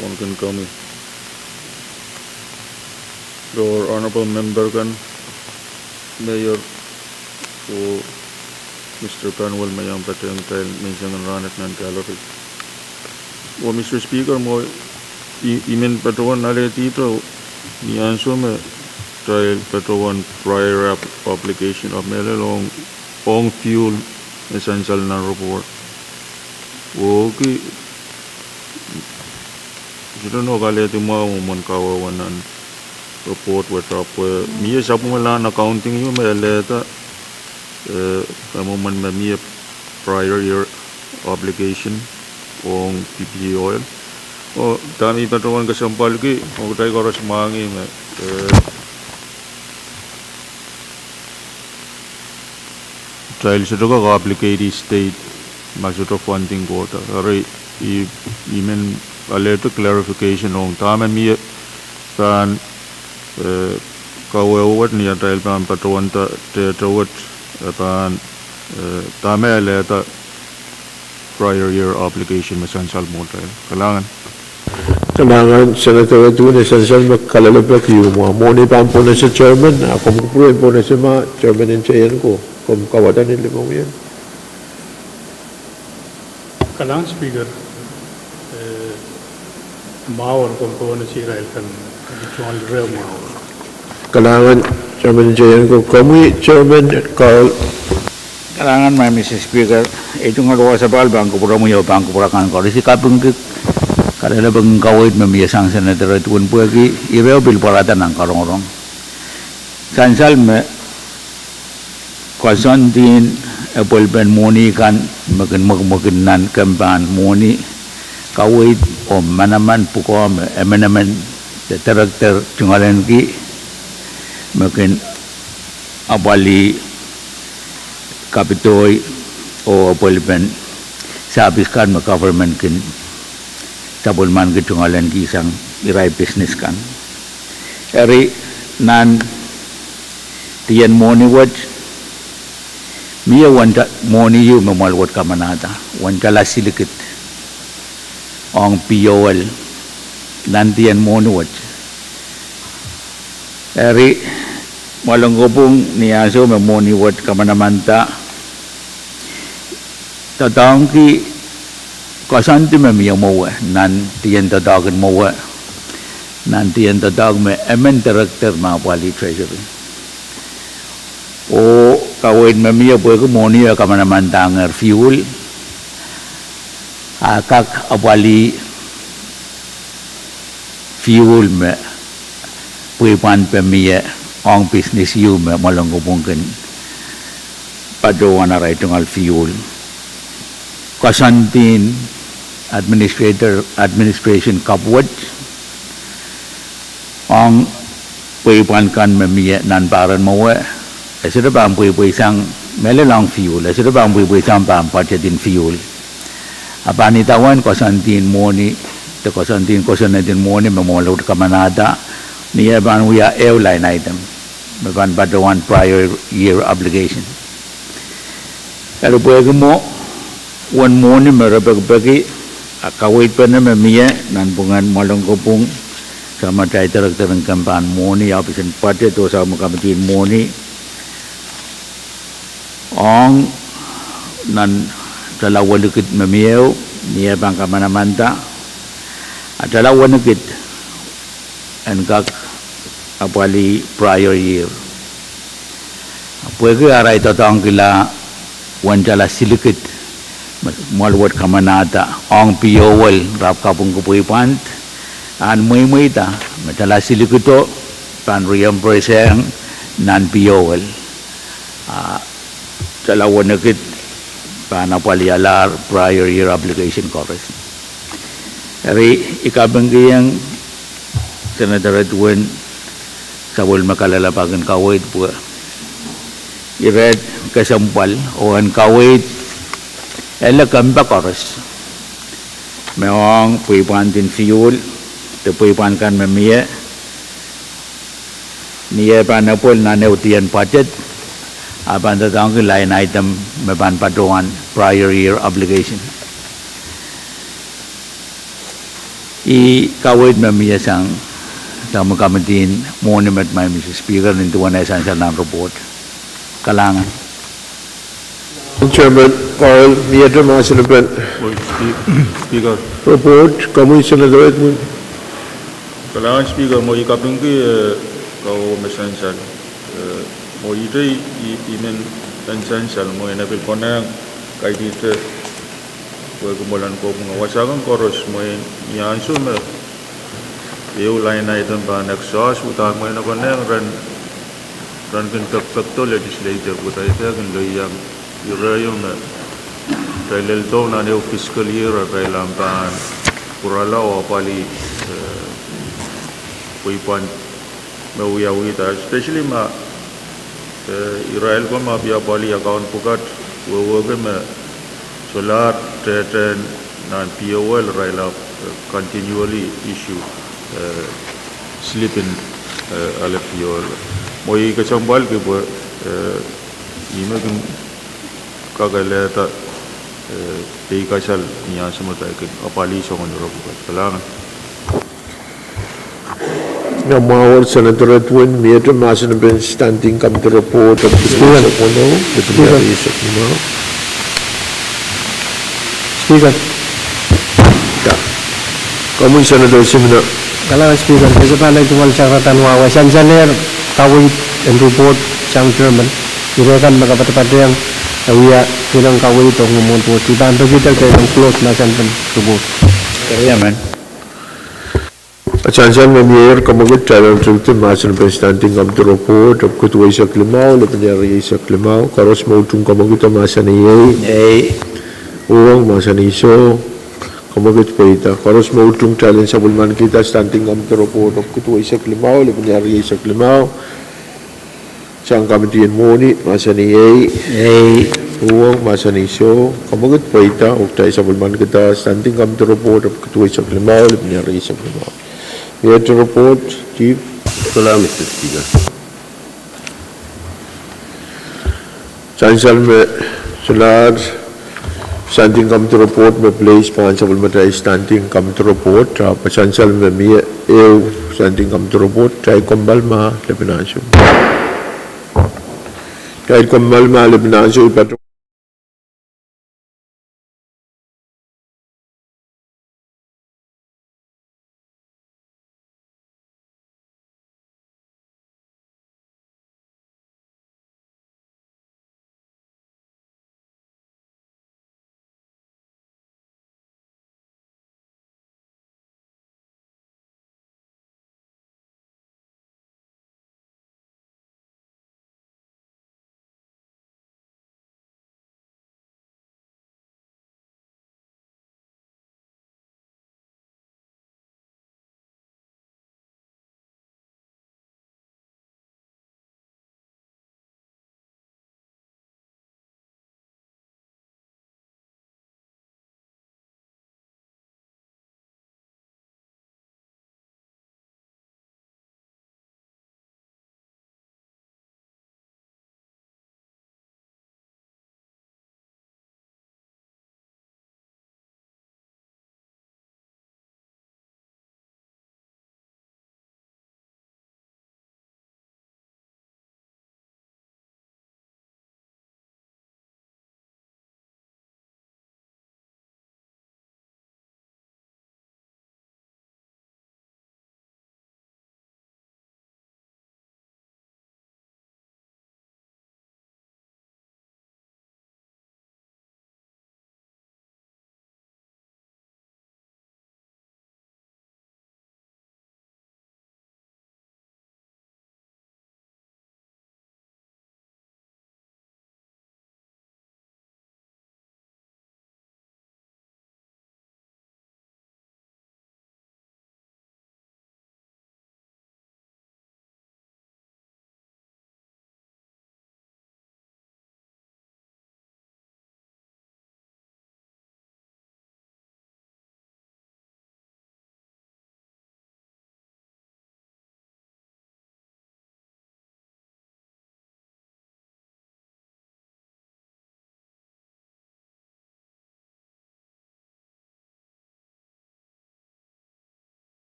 wauneki komwi, your honorable member kan, Mayor, oh Mister Panwell me iang patehng kitail menseng en rahnwet nan gallery. Oh Mister Speaker, mwo I men patohwan alehdi ihte ni ansou me kitail patohwan prior application of mehlel ong fuel me sansal nan report. Oh ki sohte nohk alehdi mwahu mwomwen kawehwe nan report wet, ahpw mie sapwungalahn accounting ieu me alehda, eh, mwomwen me mie prior year obligation ong PPE oil. Oh dahme I patohwan kesempwalki, oh kitail koaros mwahngih me, eh, kitail sohte kak obligate state ma sohte funding kohda. Eri I, I men alehdi clarification ong dahme mie pahn, eh, kawehwe wet ni atail pahn patohwanda tehte wet, eh, pahn, eh, dahme alehda prior year obligation me sansal mwohtail. Kalahngan. Kalahngan Senator Edwin, e sansal me kalelapak ieu mwo. Mwohni pahn pohnese Chairman, a komw kupwuren pohnese ma Chairman en Teienko, komw kawada ni limomw ien. Kalahngan Speaker, eh, mwahu komw pohnese irail kan, tungoal ire mwahu. Kalahngan Chairman en Teienko, komwi Chairman Carl. Kalahngan Maing Mister Speaker, ei tungoal wasapahl pahn kupwuromwi oh pahn kupwur akan koaros. I kapingki kalelapak en kaweid me mie sang Senator Edwin pwehki ire pil pwarada nan karongorong. Sansal me koasoandi epwelpen mwohni kan me kin mwekimwekid nan kempahn mwohni, kaweid oh manaman pwukoa me emenemen de director tungoalenki me kin apwalih kapitoi oh epwelpen service kan me government kin sapwellimaniki tungoalenki sang irail business kan. Eri nan dien mwohni wet, mie uwen mwohni ieu me mwoal wet kamanahda, uwen tala silikid ong P O L nan dien mwohni wet. Eri mwoalen kopwung ni ansou me mwohni wet kamanamanda, doadoahngki koasoandi me mie mwowe nan dien doadoahk en mwowe, nan dien doadoahk me emen director me apwalih Treasury. Oh kaweid me mie pwehki mwohni e kamanamandangehr fuel, a kak apwalih fuel me pweipwand me mie ong business ieu me Mwalen Kopwung kin patohwan arail tungoal fuel. Koasoandien administrator, administration kapw wet ong pweipwand kan me mie nan pahr en mwowe, e sohte pahn pweipweisang mehlel ong fuel, e sohte pahn pweipweisang pahn budget en fuel. A pahn idawehn koasoandien mwohni, de koasoandien kosonned en mwohni me Mwalen Kopwung kamanahda, ni eh pahn wia ehu line item me pahn patohwan prior year obligation. Eri pwehki mwo uwen mwohni me re pekipeki, a kaweid pene me mie nanpwungen Mwalen Kopwung, Samatail Director en Kempen en Mwohni, Ohpis en Budget oh Samatail Committee en Mwohni, ong nan tala welikid me mie, ni eh pahn kamanamanda, a tala welikid en kak apwalih prior year. Pwehki arail doadoahngkihla uwen tala silikid me Mwalen Kopwung kamanahda ong P O L, re ahpw kapwungki pweipwand, a mweimweida me tala silikido pahn reimburse-eng nan P O L. A tala welikid pahn apwalialahr prior year obligation koaros. Eri I kapingkihong Senator Edwin sapwellime kalelapak en kaweid pwe ire kesempwal oh en kaweid ele kempe koaros me ong pweipwand en fuel de pweipwand kan me mie, ni eh pahn apwalih nan ehu dien budget, a pahn doadoahngki line item me pahn patohwan prior year obligation. Ih kaweid me mie sang, sang me committee en mwohni met, Madam Speaker, nin duwen ei sansal nan report. Kalahngan. Chairman Carl, miehte mahsen en Speaker. Report, komwi Senator Edwin. Kalahngan Speaker, mwo I kapingki, eh, kaweid me sansal. Eh, mwo ihte I, I men en sansal, mwo I en pil konehng kaidehde pwehki Mwalen Kopwung wasa kan koaros, mwein ni ansou me ehu line item pahn exhaust, uhdahn mwein e konehng ren, ren kin pekpekdo legislature pwe kitail dehr kin loiong ire ieu me kitail lel doh nan ehu fiscal year, a kitail ahpw pahn pwurala oh apwalih, eh, pweipwand me wiawihda, especially ma, eh, irail ko me pahn apwalih account pwukat, wehwehki me solahr tehtehn nan P O L irail ahpw, eh, continually issue, eh, slip en, eh, ale P O L. Mwo I kesempwalki pwe, eh, ih me kin kakehlehda, eh, peikasal ni ansou me kitail kin apwalih soangen ire pwukat. Kalahngan. Ia, mwahuer Senator Edwin, miehte mahsen en Standing Committee Report, Speaker. Speaker. Ia. Komwi Senator Simina. Kalahngan Speaker, ke sohte pahn tungoal sang rahnwet wehwehki sansalehr kaweid en report sang chairman. Ire kan me kapatapatehng, eh, wia pil ong kaweid ong mwomwohdiso. I pahn peki kitail en close mahsen en report. Ia, men. A sansal me mie, komwi kitail en tepda mahsen en Standing Committee Report, ahpw kid weisek limau, lepin eisek limau, koaros me utung komwi kitail mahsanih ei. Ei. Uhwong mahsanih soh, komwi kitail pweida. Koaros me utung kitail en sapwellimanikihda Standing Committee Report, ahpw kid weisek limau, lepin eisek limau. Sang committee en mwohni, mahsanih ei. Ei. Uhwong, mahsanih soh, komwi kitail pweida, oh kitail sapwellimanikihda Standing Committee Report, ahpw kid weisek limau, lepin eisek limau. Miehte report, Chief. Kalahngan, Mister Speaker. Sansal me solahr Standing Committee Report me place pahn sapwellimatail Standing Committee Report, ahpw sansal me mie ehu Standing Committee Report, kitail kommoal ma lepin ansou. Kitail kommoal ma lepin ansou, I patohwan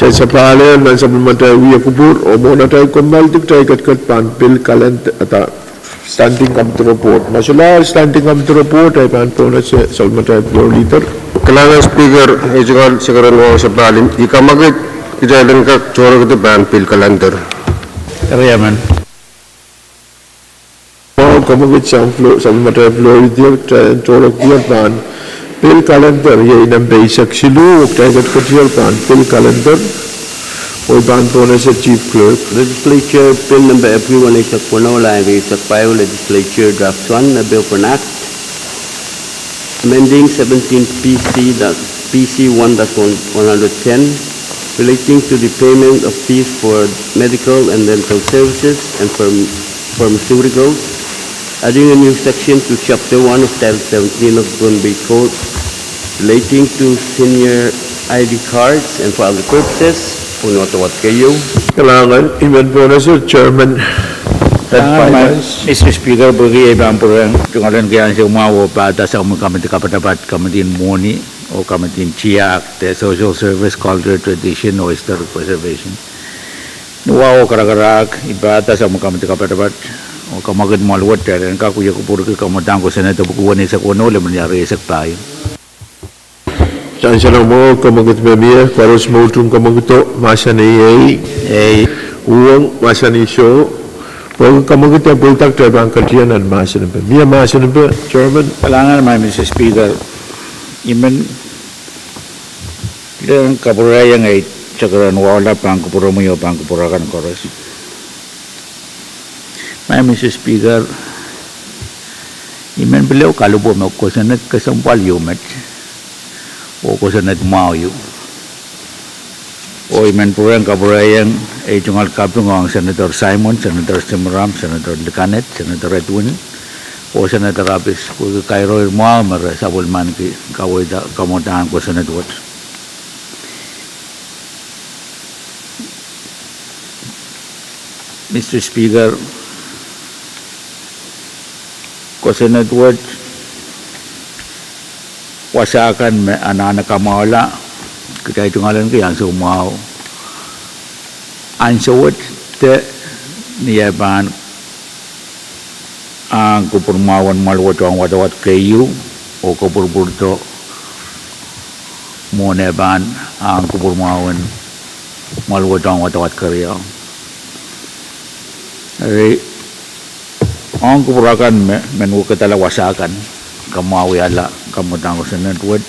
Kitail sapahl nan sapwellimatail wia kupwur oh mwohn atail kommoal, kitail ketiket pahn pil kalender, standing committee report. Ma solahr standing committee report, kitail pahn pwonese sapwellimatail floor leader. Kalahngan Speaker, ei tungoal sekeren wahu sapahl, I kamwakid kitail en kak tohrohrkihda pahn pil kalender. Eri emen. Mwahu kamwakid sang sapwellimatail floor leader, kitail en tohrohrkihdier pahn pil kalender, iei nempe eisek siluh, kitail ketiketier pahn pil kalender. Oh I pahn pwonese Chief Clerk. Legislature Bill number F B one eisek weneu, lain eisek pahieu, Legislature Draft One, a bill for an act amending seventeen P C dot, P C one dash one, one hundred ten, relating to the payment of fees for medical and dental services and pharm-, pharmaceuticals, adding a new section to Chapter one of Title seventeen of Pohnpei Code relating to senior I D cards and for other purposes, pwehn wadawad keieu. Kalahngan, I men pwonese Chairman. Kalahngan, Mister Speaker, pwehki ei pahn pwurehng tungoal en kei ansou mwahu oh pahda sang komiti kapatapat, Komiti en Mwohni oh Komiti en Tiahk de Social Service, Culture, Tradition oh Historic Preservation. Ni wahu oh karakarahk, I pahda sang komiti kapatapat oh kamwakid mwahl wet kitail en kak wia kupwurki kamwadang kosonned epwiki weneisek weneu, limmen ire eisek pahieu. Sansal mwahu, kamwakid me mie, koaros me utung kamwakido, mahsanih ei. Ei. Uhwong, mahsanih soh. Pwehki kamwakid e pweida, kitail pahn ketiong nan mahsen en pei. Mie mahsen en pei, Chairman. Kalahngan, Mister Speaker. I men pil kapwurehiong ei sekeren wahula pahn kupwuromwi oh pahn kupwur akan koaros. Mister Speaker, I men pil ehu kalipwo me kosonned kesempwal ieu met, oh kosonned mwahu ieu. Oh I men pwurehng kapwurehiong ei tungoal kaping ong Senator Simon, Senator Simram, Senator Likanet, Senator Edwin, oh Senator Abis, pwehki kairo mwahu me re sapwellimaniki kaweid, kamwadang kosonned wet. Mister Speaker, kosonned wet wasa kan me anahne kamwahula, kitail tungoal en kei ansou mwahu. Ansou wet de ni eh pahn ahng kupwur mwahu en mwahl wet ong wadawad keieu, oh kopwurupwurdo mwohn eh pahn ahng kupwur mwahu en mwahl wet ong wadawad keriau. Eri ong kupwur akan me, men wekidala wasa kan, kamwahuwihala kamwadang kosonned wet,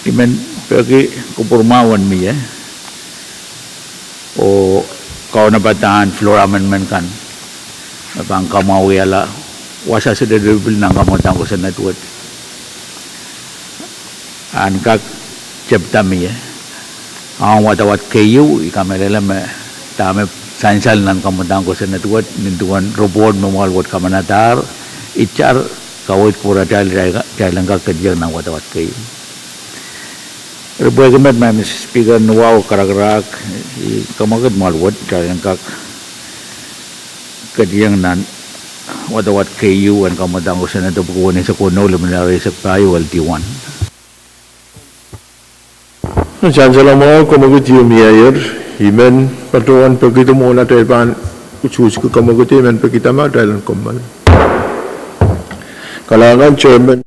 I men peki kupwur mwahu en mie oh kaunopadahn floor amendment kan me pahn kamwahuwihala wasa silesilipil nan kamwadang kosonned wet. Ahn kak tepda mie ong wadawad keieu, I kamehlele me dahme sansal nan kamwadang kosonned wet, nin duwen report me mwahl wet kamanadahr, itar kaweid kupwur atail, atail en kak ketiong nan wadawad keieu. Eri pwehki met, Mister Speaker, ni wahu oh karakarahk, I kamwakid mwahl wet kitail en kak ketiong nan wadawad keieu en kamwadang kosonned epwiki weneisek weneu, limmen ire eisek pahieu, L D one. Sansal mwahu, kamwakid ieu mieier, I men patohwan pekida mwohn atail pahn ususki kamwakid, I men pekida ma kitail en kommoal. Kalahngan, Chairman.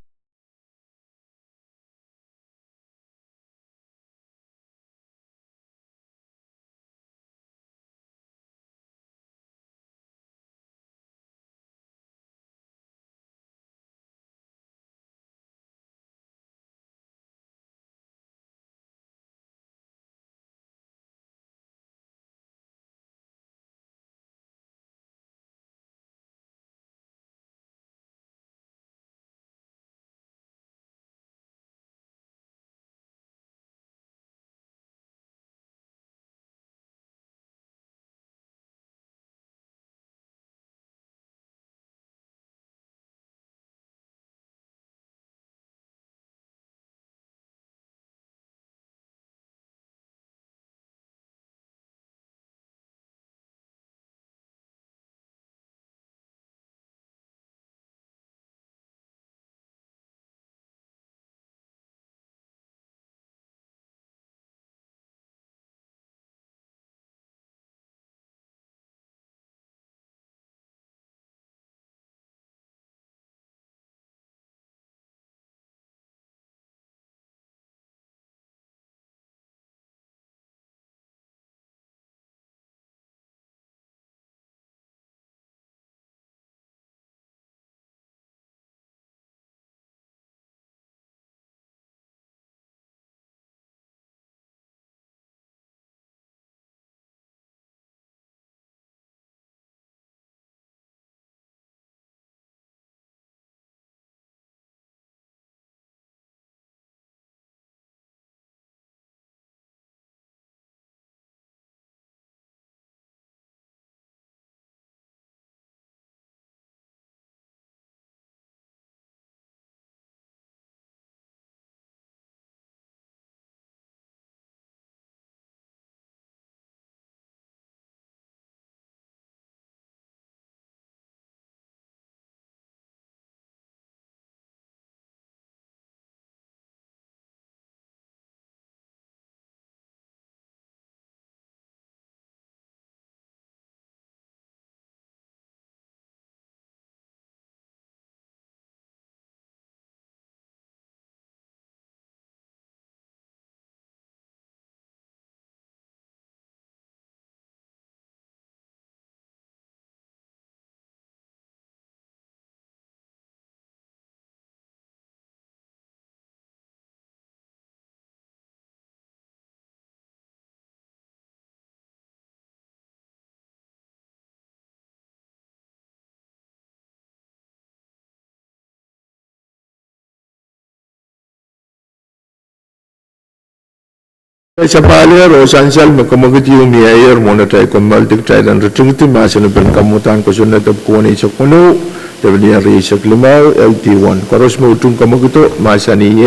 Sapahl ehr oh sansal me kemwekid ieu mieier mwohn atail kommoaldi, kitail en ritingdi mahsen en pahn kamwadahn kosonned epwiki eisek weneu, lepin rieisek limau, L D one. Koaros me utung kemwekido mahsanih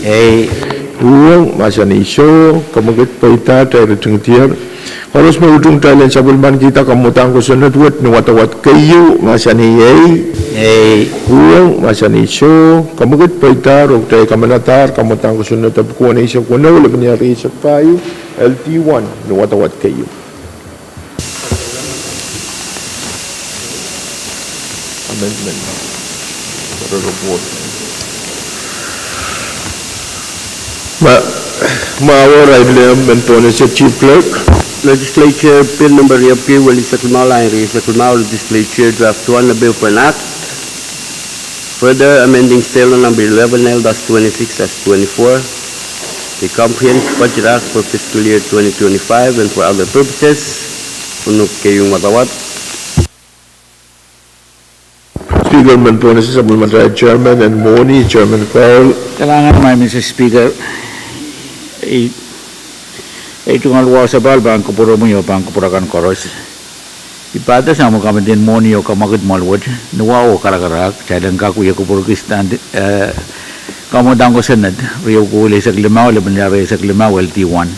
ei. Uhwong mahsanih soh. Kemwekid pweida, kitail ritingdier. Koaros me utung kitail en sapwellimanikihda kamwadahn kosonned wet ni wadawad keieu mahsanih ei. Uhwong mahsanih soh. Kemwekid pweida, oh kitail kamanadahr kamwadahn kosonned epwiki eisek weneu, lepin rieisek pahieu, L D one, ni wadawad keieu. Amendment. Report. Ma, ma wor ahi lem men pohnese Chief Clerk. Legislature Bill number riepwiki welieisek limau, lain rieisek limau, Legislature Draft One, a bill for an act further amending state law number eleven L dash twenty-six dash twenty-four, the Comprehensive Budget Act for fiscal year twenty twenty-five and for other purposes. Unuk keieu wadawad. Speaker men pohnese, sapwellimatail Chairman en mwohni, Chairman Carl. Kalahngan, Madam Speaker. Ei, ei tungoal wahu sapahl pahn kupwuromwi oh pahn kupwur akan koaros. I pahda sang me komidi en mwohni oh kemwekid mwoal wet, ni wahu oh karakarahk, kitail en kak wie kupwurki stand, eh, kamwadahn kosonned riepwiki welieisek limau, lepin rieisek limau, L D one.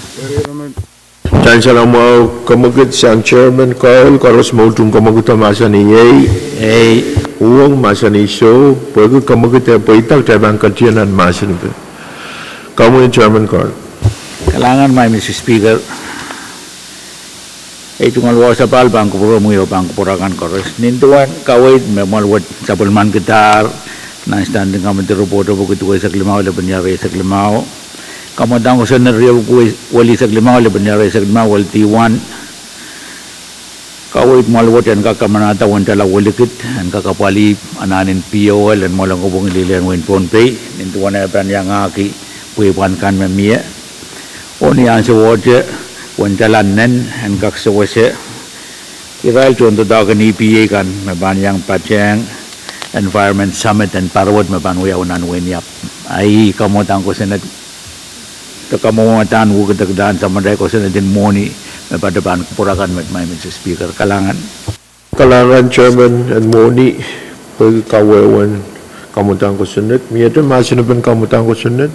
Sansal mwahu, kemwekid sang Chairman Carl, koaros me utung kemwekido mahsanih ei. Uhwong mahsanih soh. Pwehki kemwekid eh pweida, kitail pahn ketido nan mahsen en pil. Komwi Chairman Carl. Kalahngan, Madam Speaker. Ei tungoal wahu sapahl pahn kupwuromwi oh pahn kupwur akan koaros. Nin duwen kaweid me mwoal wet sapwellimanikidahr nan Standing Committee Report epwiki duweisek limau, lepin rieisek limau, kamwadahn kosonned riepwiki welieisek limau, lepin rieisek limau, L D one. Kaweid mwoal wet en kak kamanahda uwen tala welikid en kak apwalih anahn en P O L en mwoalen kopwung lilien wehin Pohnpei, nin duwen eh pahn iangahki pweipwan kan me mie. Oh ni ansowohte, uwen tala nen en kak sewese irail tohndoadoahk en E P A kan me pahn iang patehng Environment Summit en parawed me pahn wiawi nan wehin Iap. Ahi kamwadahn kosonned de kamwadahn wekidekdahn samatail kosonned en mwohni me pahn kupwur akan met, Madam Speaker. Kalahngan. Kalahngan Chairman en mwohni, pwehki kawehwehn kamwadahn kosonned. Miehte mahsen en pahn kamwadahn kosonned?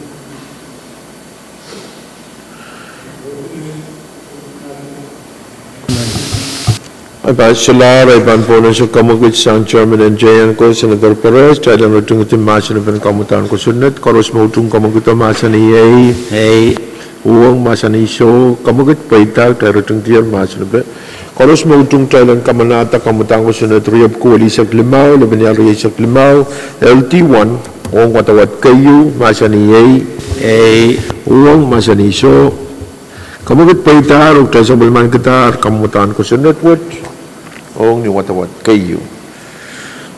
I pahn solahr, I pahn pohnese kemwekid sang Chairman en J N ko, Senator Perez, kitail en ritingdi mahsen en pahn kamwadahn kosonned, koaros me utung kemwekido mahsanih ei. Uhwong mahsanih soh. Kemwekid pweida, kitail ritingdier mahsen en pahn. Koaros me utung kitail en kamanahda kamwadahn kosonned riepwiki welieisek limau, lepin rieisek limau, L D one, ong wadawad keieu mahsanih ei. Uhwong mahsanih soh. Kemwekid pweida, oh kitail sapwellimanikidahr kamwadahn kosonned wet ong ni wadawad keieu.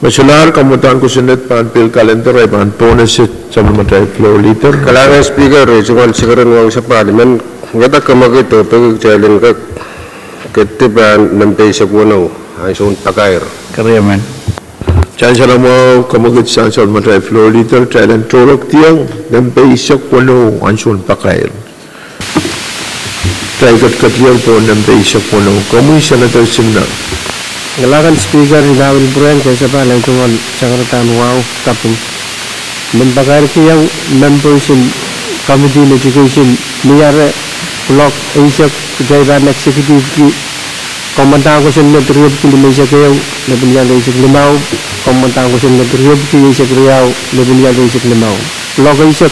Me solahr kamwadahn kosonned pahn pil kalender, I pahn pohnese sapwellimatail Floor Leader. Kalahngan Speaker, ei tungoal sekeren wahu sapahl men, wiahda kemwekid oh peki kitail en kak ketido pahn nempe eisek weneu, ansoun pakair. Sansal mwahu, kemwekid sang sapwellimatail Floor Leader, kitail en tohrohrkiong nempe eisek weneu, ansoun pakair. Kitail ketiketier pohn nempe eisek weneu. Komwi Senator Sinna. Kalahngan Speaker, I pahn pil pwurehng kesempwal ei tungoal sakaradahn wahu kaping. Men pakairkihong members en Committee en Education, Niare, kuloak eisek, kitail pahn executive-ki kamwadahn kosonned riepwiki limeisek ehu, lepin rieisek limau, kamwadahn kosonned riepwiki eisek riau, lepin rieisek limau. Kuloak eisek,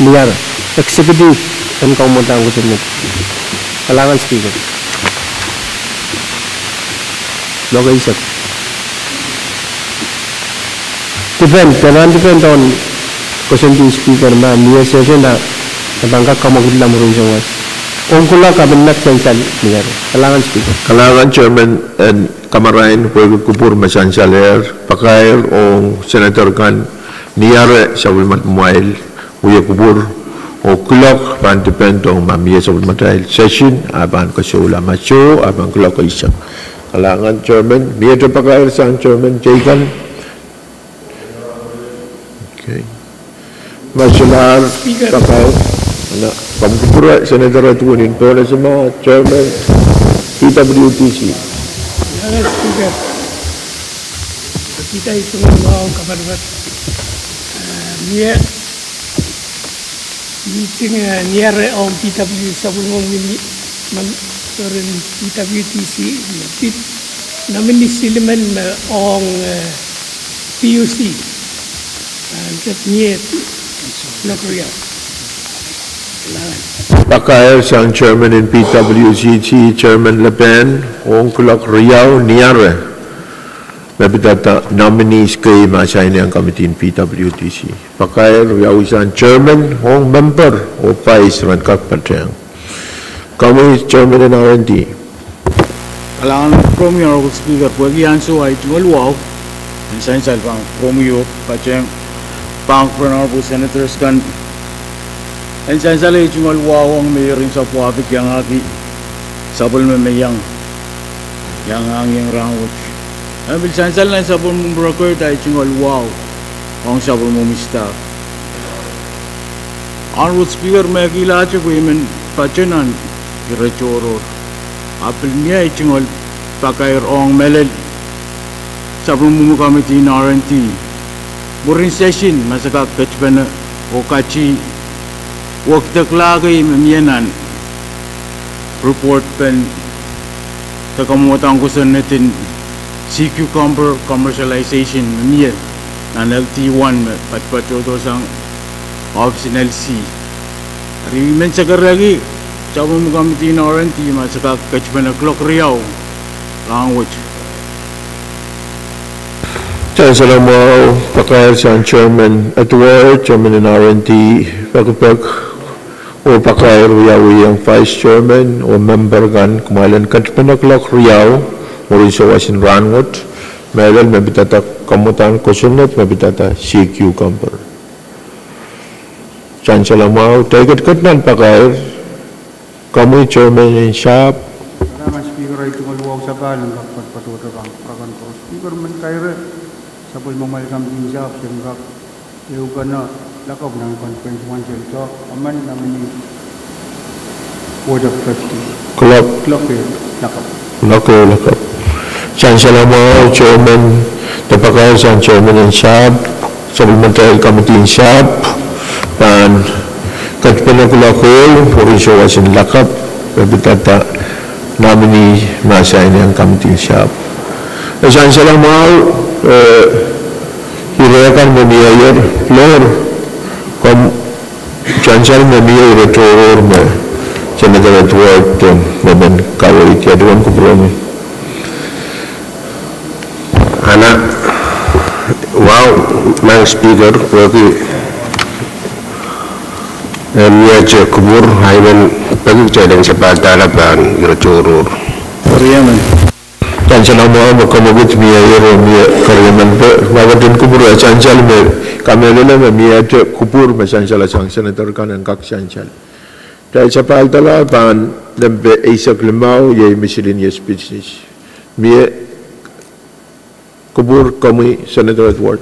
Niare, executive en kamwadahn kosonned. Kalahngan Speaker. Kuloak eisek. Depend, pahn depend on koasoandi Speaker, ma mie sehse, I pahn kak kamwekidla mwurin souwas. Ong kuloak ahpw met sansal Niare. Kalahngan Speaker. Kalahngan Chairman en kamarain, pwehki kupwur me sansalehr, pakair ong Senator kan Niare sapwellimamwail wia kupwur, oh kuloak pahn depend ong ma mie sapwellimatail session, a pahn kasohla, ma soh a pahn kuloak eisek. Kalahngan Chairman, miehte pakair sang Chairman teikan. Okay. Ma solahr pakair. Ana, komw kupwure Senator Edwin en Pohnpei, Chairman P W D C. Madam Speaker, kitail tungoal wahu kaparapar. Eh, mie, mie, eh, niare ong P W, sapwellimomwi, mem-, member en P W D C, pid nominee silimen me ong, eh, P U C. Ah, mie, kuloak riau. Pakair sang Chairman en P W C C, Chairman Lepen, ong kuloak riau niare. Me pidada nominees kei me assign ong committee en P W D C. Pakair wiawi sang Chairman ong member oh Vice ren kak patehng. Komwi Chairman en R and D. Kalahngan en kupwuromwi Honorable Speaker, pwehki ansou ahi tungoal wahu en sansal pahn kupwuromwi oh patehng pahn kupwuren Honorable Senators kan en sansal ahi tungoal wahu ong me iren sapwahpik iangahki sapwellime me iang, iangahki iang rahnwet. E pil sansal nan sapwellimomwi record ahi tungoal wahu ong sapwellimomwi staff. Honorable Speaker, me kilahte pwe I men patohwan ire tohrohr. A pil mie ahi tungoal pakair ong mehlel sapwellimomwi committee en R and D. Mwurin session, ma se kak ketpene oh kati wekidekla kei me mie nan report pen de kamwadang kosonned en sea cucumber commercialization me mie nan L T one me patpatohdo sang office en L C. Eri I men sekerehki sapwellimomwi committee en R and D ma se kak ketpene kuloak riau rahnwet. Sansal mwahu, pakair sang Chairman Edward, Chairman en R and D, pekipek oh pakair wiawi ong Vice Chairman oh member kan, kumwail en ketpene kuloak riau mwurin sawas en rahnwet, mehlel me pidada kamwadang kosonned me pidada sea cucumber. Sansal mwahu, de I ketiket nan pakair, komwi Chairman en sahpw. Madam Speaker, ahi tungoal wahu sapahl en kak patpatohdo pahn kupwur akan koaros. Speaker, men kaire sapwellimamwail committee en sahpw sen kak ehukene lakapw nan conference en sahpw, emen nominee Board of Trustees. Kuloak. Kuloak ehu lakapw. Kuloak ehu lakapw. Sansal mwahu Chairman, de pakair sang Chairman en sahpw, sapwellimatail committee en sahpw, pahn ketpene kuloak ehu mwurin sawas en lakapw me pidada nominee me assign ong committee en sahpw. E sansal mwahu, eh, ire kan me mie ier, floor, komw sansal me mie ire tohrohr me Senator Edward, eh, me men kaweid, ia duwen kupwuromwi. Ana, wahu, Madam Speaker, pwehki, eh, miehte kupwur, I men peki kitail en sapahl dahla pahn ire tohrohr. Riemen. Sansal mwahu me komw ketiket mie ire mie keriemen pwe, ma ketin kupwure sansal me, kamehlele me miehte kupwur me sansal sang Senator kan en kak sansal. Kitail sapahl dahla pahn nempe eisek limau, iei miscellaneous business. Mie kupwur komwi Senator Edward.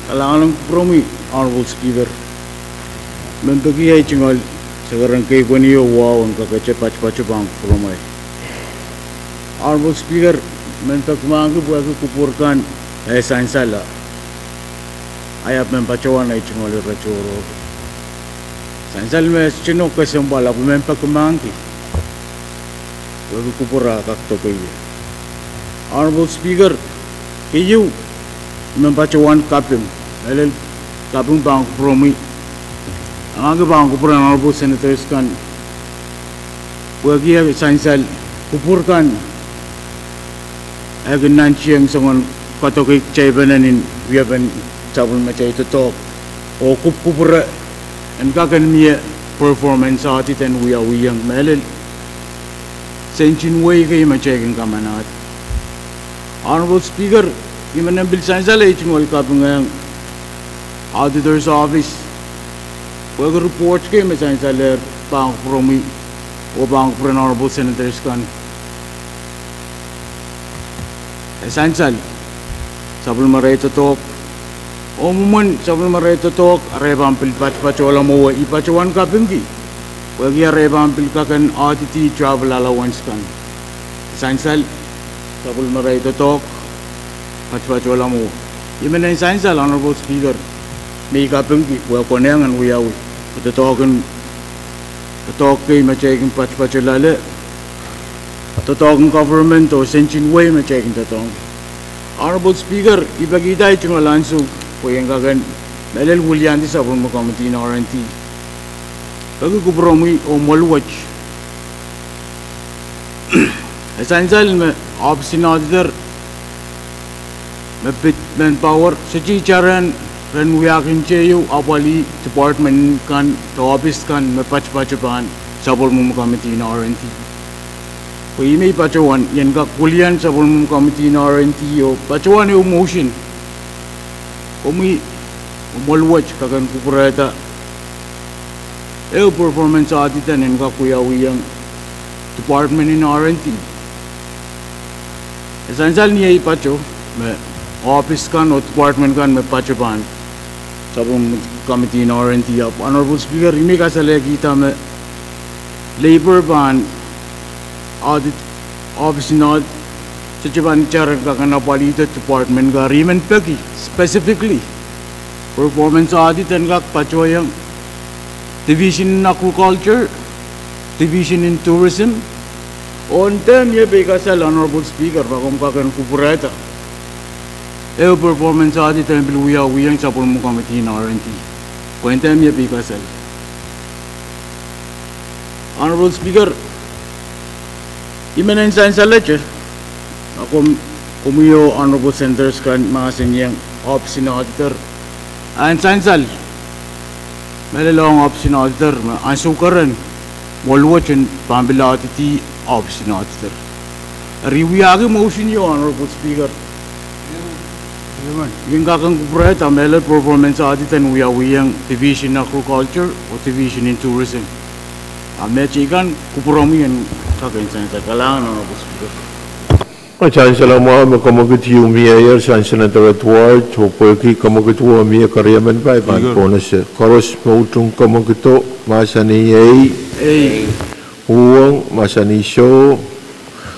Kalahngan en kupwuromwi Honorable Speaker. Men peki ahi tungoal sekerehng kei pwehn ieu wahu en kakete patpato pahn kupwuromwi. Honorable Speaker, men peki mahkpen pwehki kupwur kan e sansal, a I ahpw men patohwan ahi tungoal ire tohrohr. Sansal me e sohte nohk kesempwal ahpw I men peki mahkpen pwehki kupwur e kak dokedoke. Honorable Speaker, keieu, I men patohwan kaping, mehlel kaping pahn kupwuromwi. Angahki pahn kupwuren Honorable Senators kan pwehki e sansal kupwur kan e kin nantihong soangen kadokedoke kitail pahn en wiepen sapwellimatail doadoahk oh kupwukupwure en kak en mie performance audit en wiawihong mehlel sensin wehi kei me kitail kin kamanahda. Honorable Speaker, I men pil sansal ahi tungoal kaping ong Auditor's Office pwehki report kei me sansalehr pahn kupwuromwi oh pahn kupwuren Honorable Senators kan. E sansal sapwellimarail doadoahk, Oh mwomwen sapwellimomwi doadoahk, re pahn pil patopatohla mwowe, I patohwan kapingki pwehki re pahn pil kak en audit travel allowance kan. Sansal, sapwellimomwi doadoahk, patopatohla mwowe. I men en sansal, Honorable Speaker, me I kapingki pwe konehng en wiawi doadoahk en, doadoahk kei me kitail kin patopato loale, doadoahk en government oh sensen wei me kitail kin doadoahngki. Honorable Speaker, I pekihda tungoal ansou pwe I en kak en mehlel wiliandi sapwellimomwi committee en R and D pwehki kupwuromwi oh mwoaluwet. E sansal me ohpis en auditor me pid manpower, sohte itarehn ren wiahkin teio apwalih department kan de ohpis kan me patopato pahn sapwellimomwi committee en R and D. Pwe I men patohwan I en kak wilian sapwellimomwi committee en R and D oh patohwan ehu motion. Komwi mwoaluwet kak en kupwurehda ehu performance audit en en kak wiawihong department en R and D. E sansal ni ei pato me ohpis kan oh department kan me pato pahn sapwellimomwi committee en R and D, ahpw Honorable Speaker, I men kasalehkihda me Labor pahn audit, ohpis en audit, sohte pahn itar en kak en apwalihda department kan. Eri I men peki specifically performance audit en kak patohwanohng Division en Agriculture, Division en Tourism, oh nda mie peikasal Honorable Speaker, ma komw kak en kupwurehda ehu performance audit en pil wiawihong sapwellimomwi committee en R and D. Pwe nda mie peikasal. Honorable Speaker, I men en sansalehte, ma komw, komwi oh Honorable Senators kan mahsanihong ohpis en auditor, en sansal mehlel ong ohpis en auditor me ansou keren mwoaluwet en pahn pil audit ohpis en auditor. Eri I wiahki motion ieu Honorable Speaker, I en kak en kupwurehda mehlel performance audit en wiawihong Division Agriculture oh Division in Tourism. A me teikan kupwuromwi en kak en sansal. Kalahngan Honorable Speaker. Sansal mwahu me kemwekid ieu mieier sang Senator Edward, oh pwehki kemwekid wo mie keriemen pai pahn bonus. Koaros me utung kemwekido mahsanih ei. Uhwong mahsanih soh.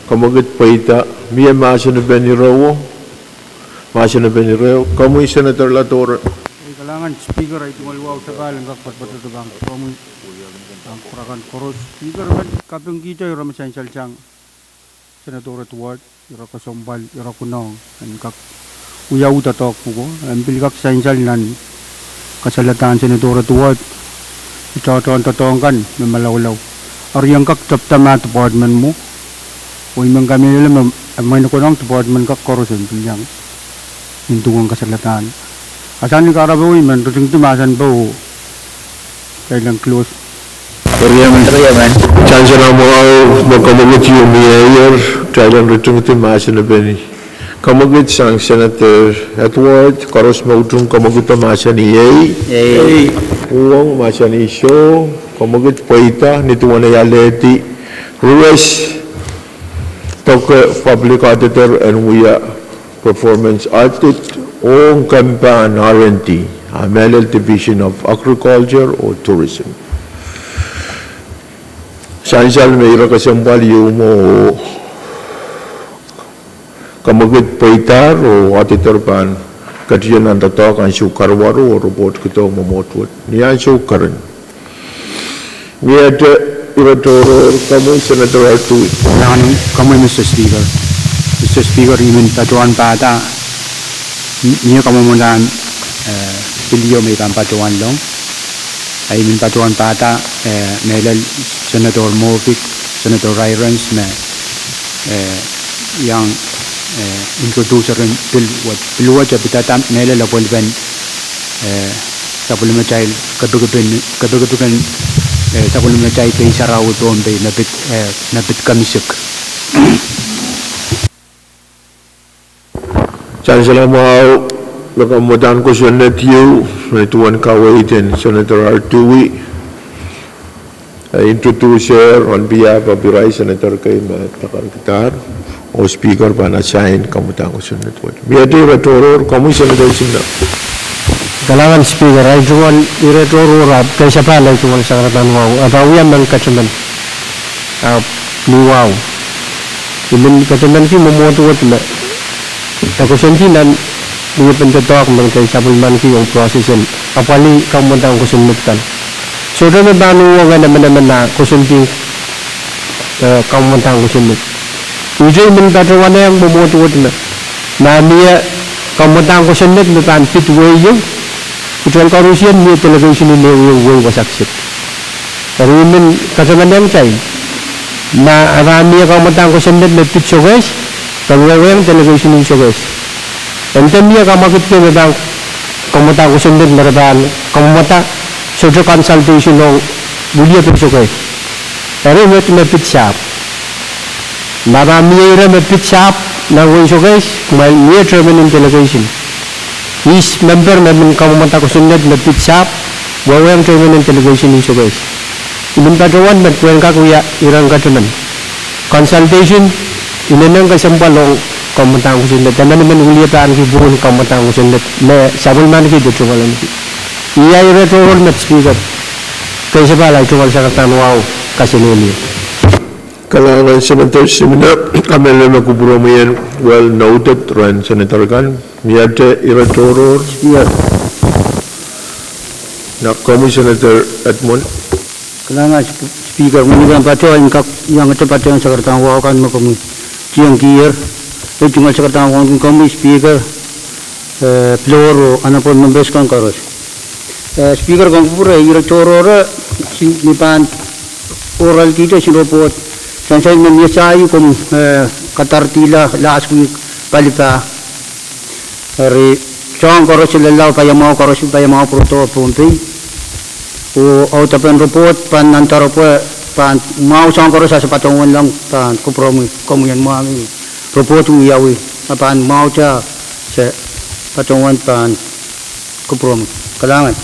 Kemwekid pweida, mie mahsen pen irewo? Mahsen pen irewo, komwi Senator Latore. Kalahngan Speaker, ahi tungoal wahu sapahl en kak patopato pahn kupwuromwi pahn kupwur akan koaros. Speaker, I men kapingkihda ire me sansal sang Senator Edward, ire kesempwal, ire kunehng en kak wiawi doadoahk pwuko, en pil kak sansal nan kasaledahn Senator Edward, itohtohn doadoahk kan me malaulau. Eri I en kak tepda ma department mwo, oh I men kamehlele me e mwein konehng department kan koaros en pil iang nin duwen kasaledahn. Ahsan ni kahrepe I men ritingdi mahsen pwuko. Kitail en close. Sansal mwahu me kemwekid ieu mieier, kitail en ritingdi mahsen pen kemwekid sang Senator Edward, koaros me utung kemwekido mahsanih ei. Uhwong mahsanih soh. Kemwekid pweida, nin duwen ei alehdi ruwes, doke public auditor en wia performance audit ong kempahn R and D, a mehlel Division of Agriculture oh Tourism. Sansal me ire kesempwal ieu mwo, kemwekid pweida oh auditor pahn ketido nan doadoahk ansou karuwaru oh report kido mwomwohd wet ni ansou keren. Miehte ire tohrohr, komwi Senator Artui. Nan komwi Mister Speaker. Mister Speaker, I men patohwan pahda, mie kamwomwlahn, eh, pil ieu me I pahn patohwan long. Ahi I men patohwan pahda, eh, mehlel Senator Moffitt, Senator Ryrans me, eh, iang, eh, introduce ren pil wet, pil wet e pidada mehlel epwelpen, eh, sapwellimatail kepikipik, kepikipik en, eh, sapwellimatail Pei Sarawi Pohnpei me pid, eh, me pid kemwisik. Sansal mwahu me kamwadang kosonned ieu, me duwen kaweid en Senator Artui, eh, introduce on behalf of irail Senator kei me takarkidahr, oh Speaker pahn assign kamwadang kosonned wet. Miehte ire tohrohr, komwi Senator Sinna. Kalahngan Speaker, ahi tungoal ire tohrohr ahpw kei sapahl ahi tungoal sakaradahn wahu, ahpw wia mehn kataman, ahpw ni wahu. I men katamanki mwomwohdiwet me e koasoandi nan wiepen doadoahk me kei sapwellimaniki ong process en apwalih kamwadang kosonned kan. Sohte me pahn uhwong en emenemen ah koasoandi, eh, kamwadang kosonned. Ihte I men patohwanehng mwomwohdiwet me ma mie kamwadang kosonned me pahn pid wehi ieu, kitail koarusie mie delegation en ehu ehu wehi wasa kiset. Eri I men katamanehng kitail, ma e pahn mie kamwadang kosonned me pid sokehs, pahn wehwehng delegation en sokehs. E nda mie kamwakid kei me pahn kamwadang kosonned me re pahn kamwada, sohte consultation ong wiliepe sokehs. Eri met me pid sahpw. Ma pahn mie ire me pid sahpw nan wehi sokehs, kumwail mie chairman en delegation. Ihs memper me men kamwadang kosonned me pid sahpw, wehwehng chairman en delegation en sokehs. I men patohwan me pwehn kak wia iren kataman. Consultation, inenen kesempwal ong kamwadang kosonned, emenemen wiliepe ahneki pwuhn kamwadang kosonned me sapwellimaniki de tungoal ahneki. Ih ahi ire tohrohr met Speaker, kei sapahl ahi tungoal sakaradahn wahu, kaselehlie. Kalahngan Senator Simina, kamehlele me kupwuromwi en well noted rehn Senator kan. Miehte ire tohrohr? Nan komwi Senator Edmund. Kalahngan Sp-, Speaker, mwein I pahn patohwan kak iangete patehng sakaradahn wahu kan me komwi tiengkier. Ahi tungoal sakaradahn wahu ong komwi Speaker, eh, floor oh honorable members kan koaros. Eh, Speaker, komw kupwure ire tohrohre, ni pahn oral kihdo sin report, sansal me mie sahi komw, eh, kadaradihla last week palipa. Eri soahng koaros lella, paiamwahu koaros, paiamwahu pwurodo Pohnpei. Oh audepen report pahn nan doaropwe, pahn mwahu soahng koaros ese patohwan lang pahn kupwuromwi, komwi en mwahngih report wiawi, a pahn mwahute se patohwan pahn kupwuromwi. Kalahngan.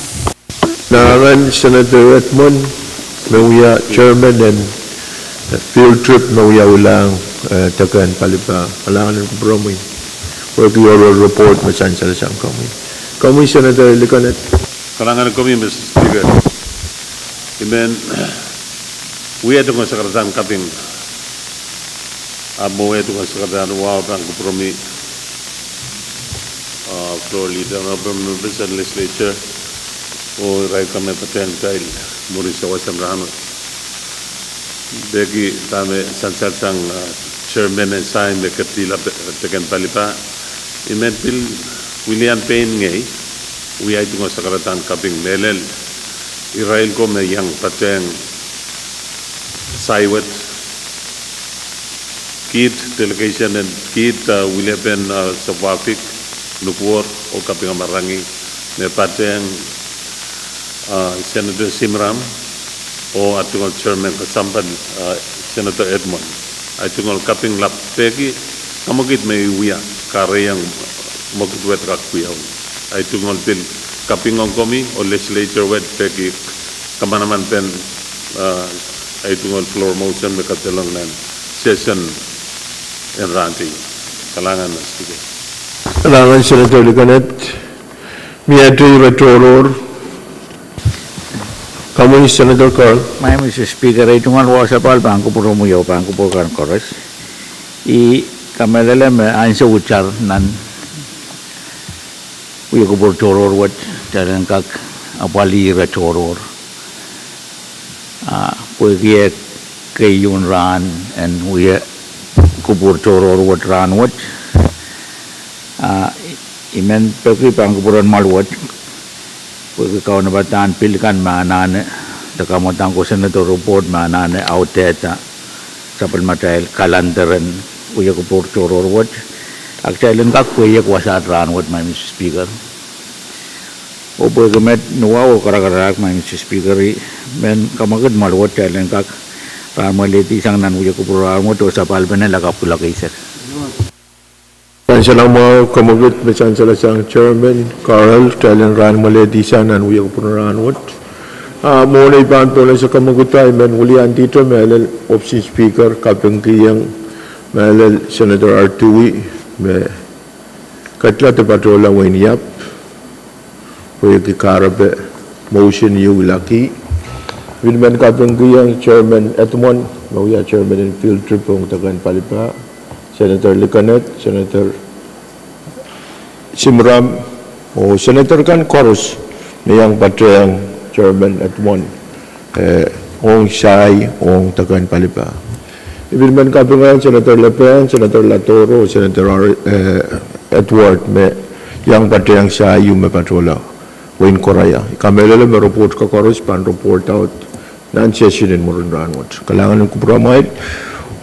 Kalahngan Senator Edmund, me wia chairman en field trip me wiawilahng, eh, deke en palipa. Kalahngan en kupwuromwi. Wehwehki oral report me sansal sang komwi. Komwi Senator Likened. Kalahngan komwi Mister Speaker. I men wia tungoal sakaradahn kaping. Ahpw mwowe tungoal sakaradahn wahu pahn kupwuromwi, ah, floor leader, honorable members en legislature, oh irail kan me patehng kitail mwurin sawas en rahnwet. Peki dahme sansal sang, ah, chairman en sign me ketila pe-, deke en palipa. I men pil wilian pein ngehi, wia ahi tungoal sakaradahn kaping mehlel irail ko me iang patehng sai wet, kiht delegation en kiht, ah, wiliepen, ah, Savvavik, Nukuor oh Kapinga Marangi, me patehng, ah, Senator Simram oh ahi tungoal chairman kesempwal, ah, Senator Edmund. Ahi tungoal kaping lap peki kamwekid me I wia, kahrehiong mwekid wet kak wiawi. Ahi tungoal pil kaping ong komwi oh legislature wet peki kamanamanpen, ah, ahi tungoal floor motion me kadedelong nan session en rahn teio. Kalahngan Speaker. Kalahngan Senator Likened. Miehte ire tohrohr? Komwi Senator Carl. Maing Mister Speaker, ahi tungoal wahu sapahl pahn kupwuromwi oh pahn kupwur kan koaros. I kamehlele me ansou tar nan wia kupwur tohrohr wet, kitail en kak apwalih ire tohrohr. Ah, pwehki e keieun rahn en wia kupwur tohrohr wet rahnwet. Ah, I men peki pahn kupwuren mwahl wet, pwehki kaunopadahn pil kan me anahne, de kamwadang kosonned oh report me anahne audehda sapwellimatail calendar en wia kupwur tohrohr wet, a kitail en kak pweiek wasaht rahnwet, Maing Mister Speaker. Oh pwehki met ni wahu oh karakarahk, Maing Mister Speaker, I men kamwekid mwahl wet kitail en kak rahnmwelehdi sang nan wia kupwur rahnwet oh sapahl pene lakapw kuloak eisek. Sansal mwahu, kamwekid me sansal sang chairman Carl, kitail en rahnmwelehdi sang nan wia kupwur rahnwet. Ah, mwohn ei pahn pohnese kamwekid, I men wiliandi te mehlel office en Speaker, kapingkihong mehlel Senator Artui me ketla de patohla wehin Iap. pwehki kahrepe motion ieu ilaki. I pil men kapingkihong Chairman Edmund, me wia Chairman en field trip ong deke en palipa, Senator Likened, Senator Simram, oh Senator kan koaros me iang patehng Chairman Edmund, eh, ong sai ong deke en palipa. I pil men kapingkihong Senator Lepehn, Senator Ladoro, Senator R-, eh, Edward me iang patehng sai ieu me patohla wehin Korea. I kamehlele me report ko koaros pahn report out nan session en mwurin rahnwet. Kalahngan en kupwuramwail.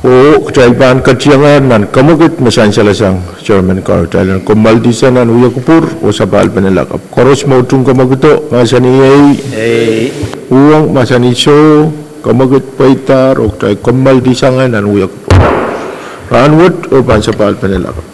Oh kitail pahn katihiengehr nan kemwekid me sansal sang Chairman Carter, kitail en kommoaldihsang nan wia kupwur oh sapahl pene lakapw. Koaros me utung kemwekido, mahsanih ei. Uhwong, mahsanih soh. Kemwekid pweidahr oh kitail kommoaldihsang nan wia kupwur rahnwet oh pahn sapahl pene lakapw.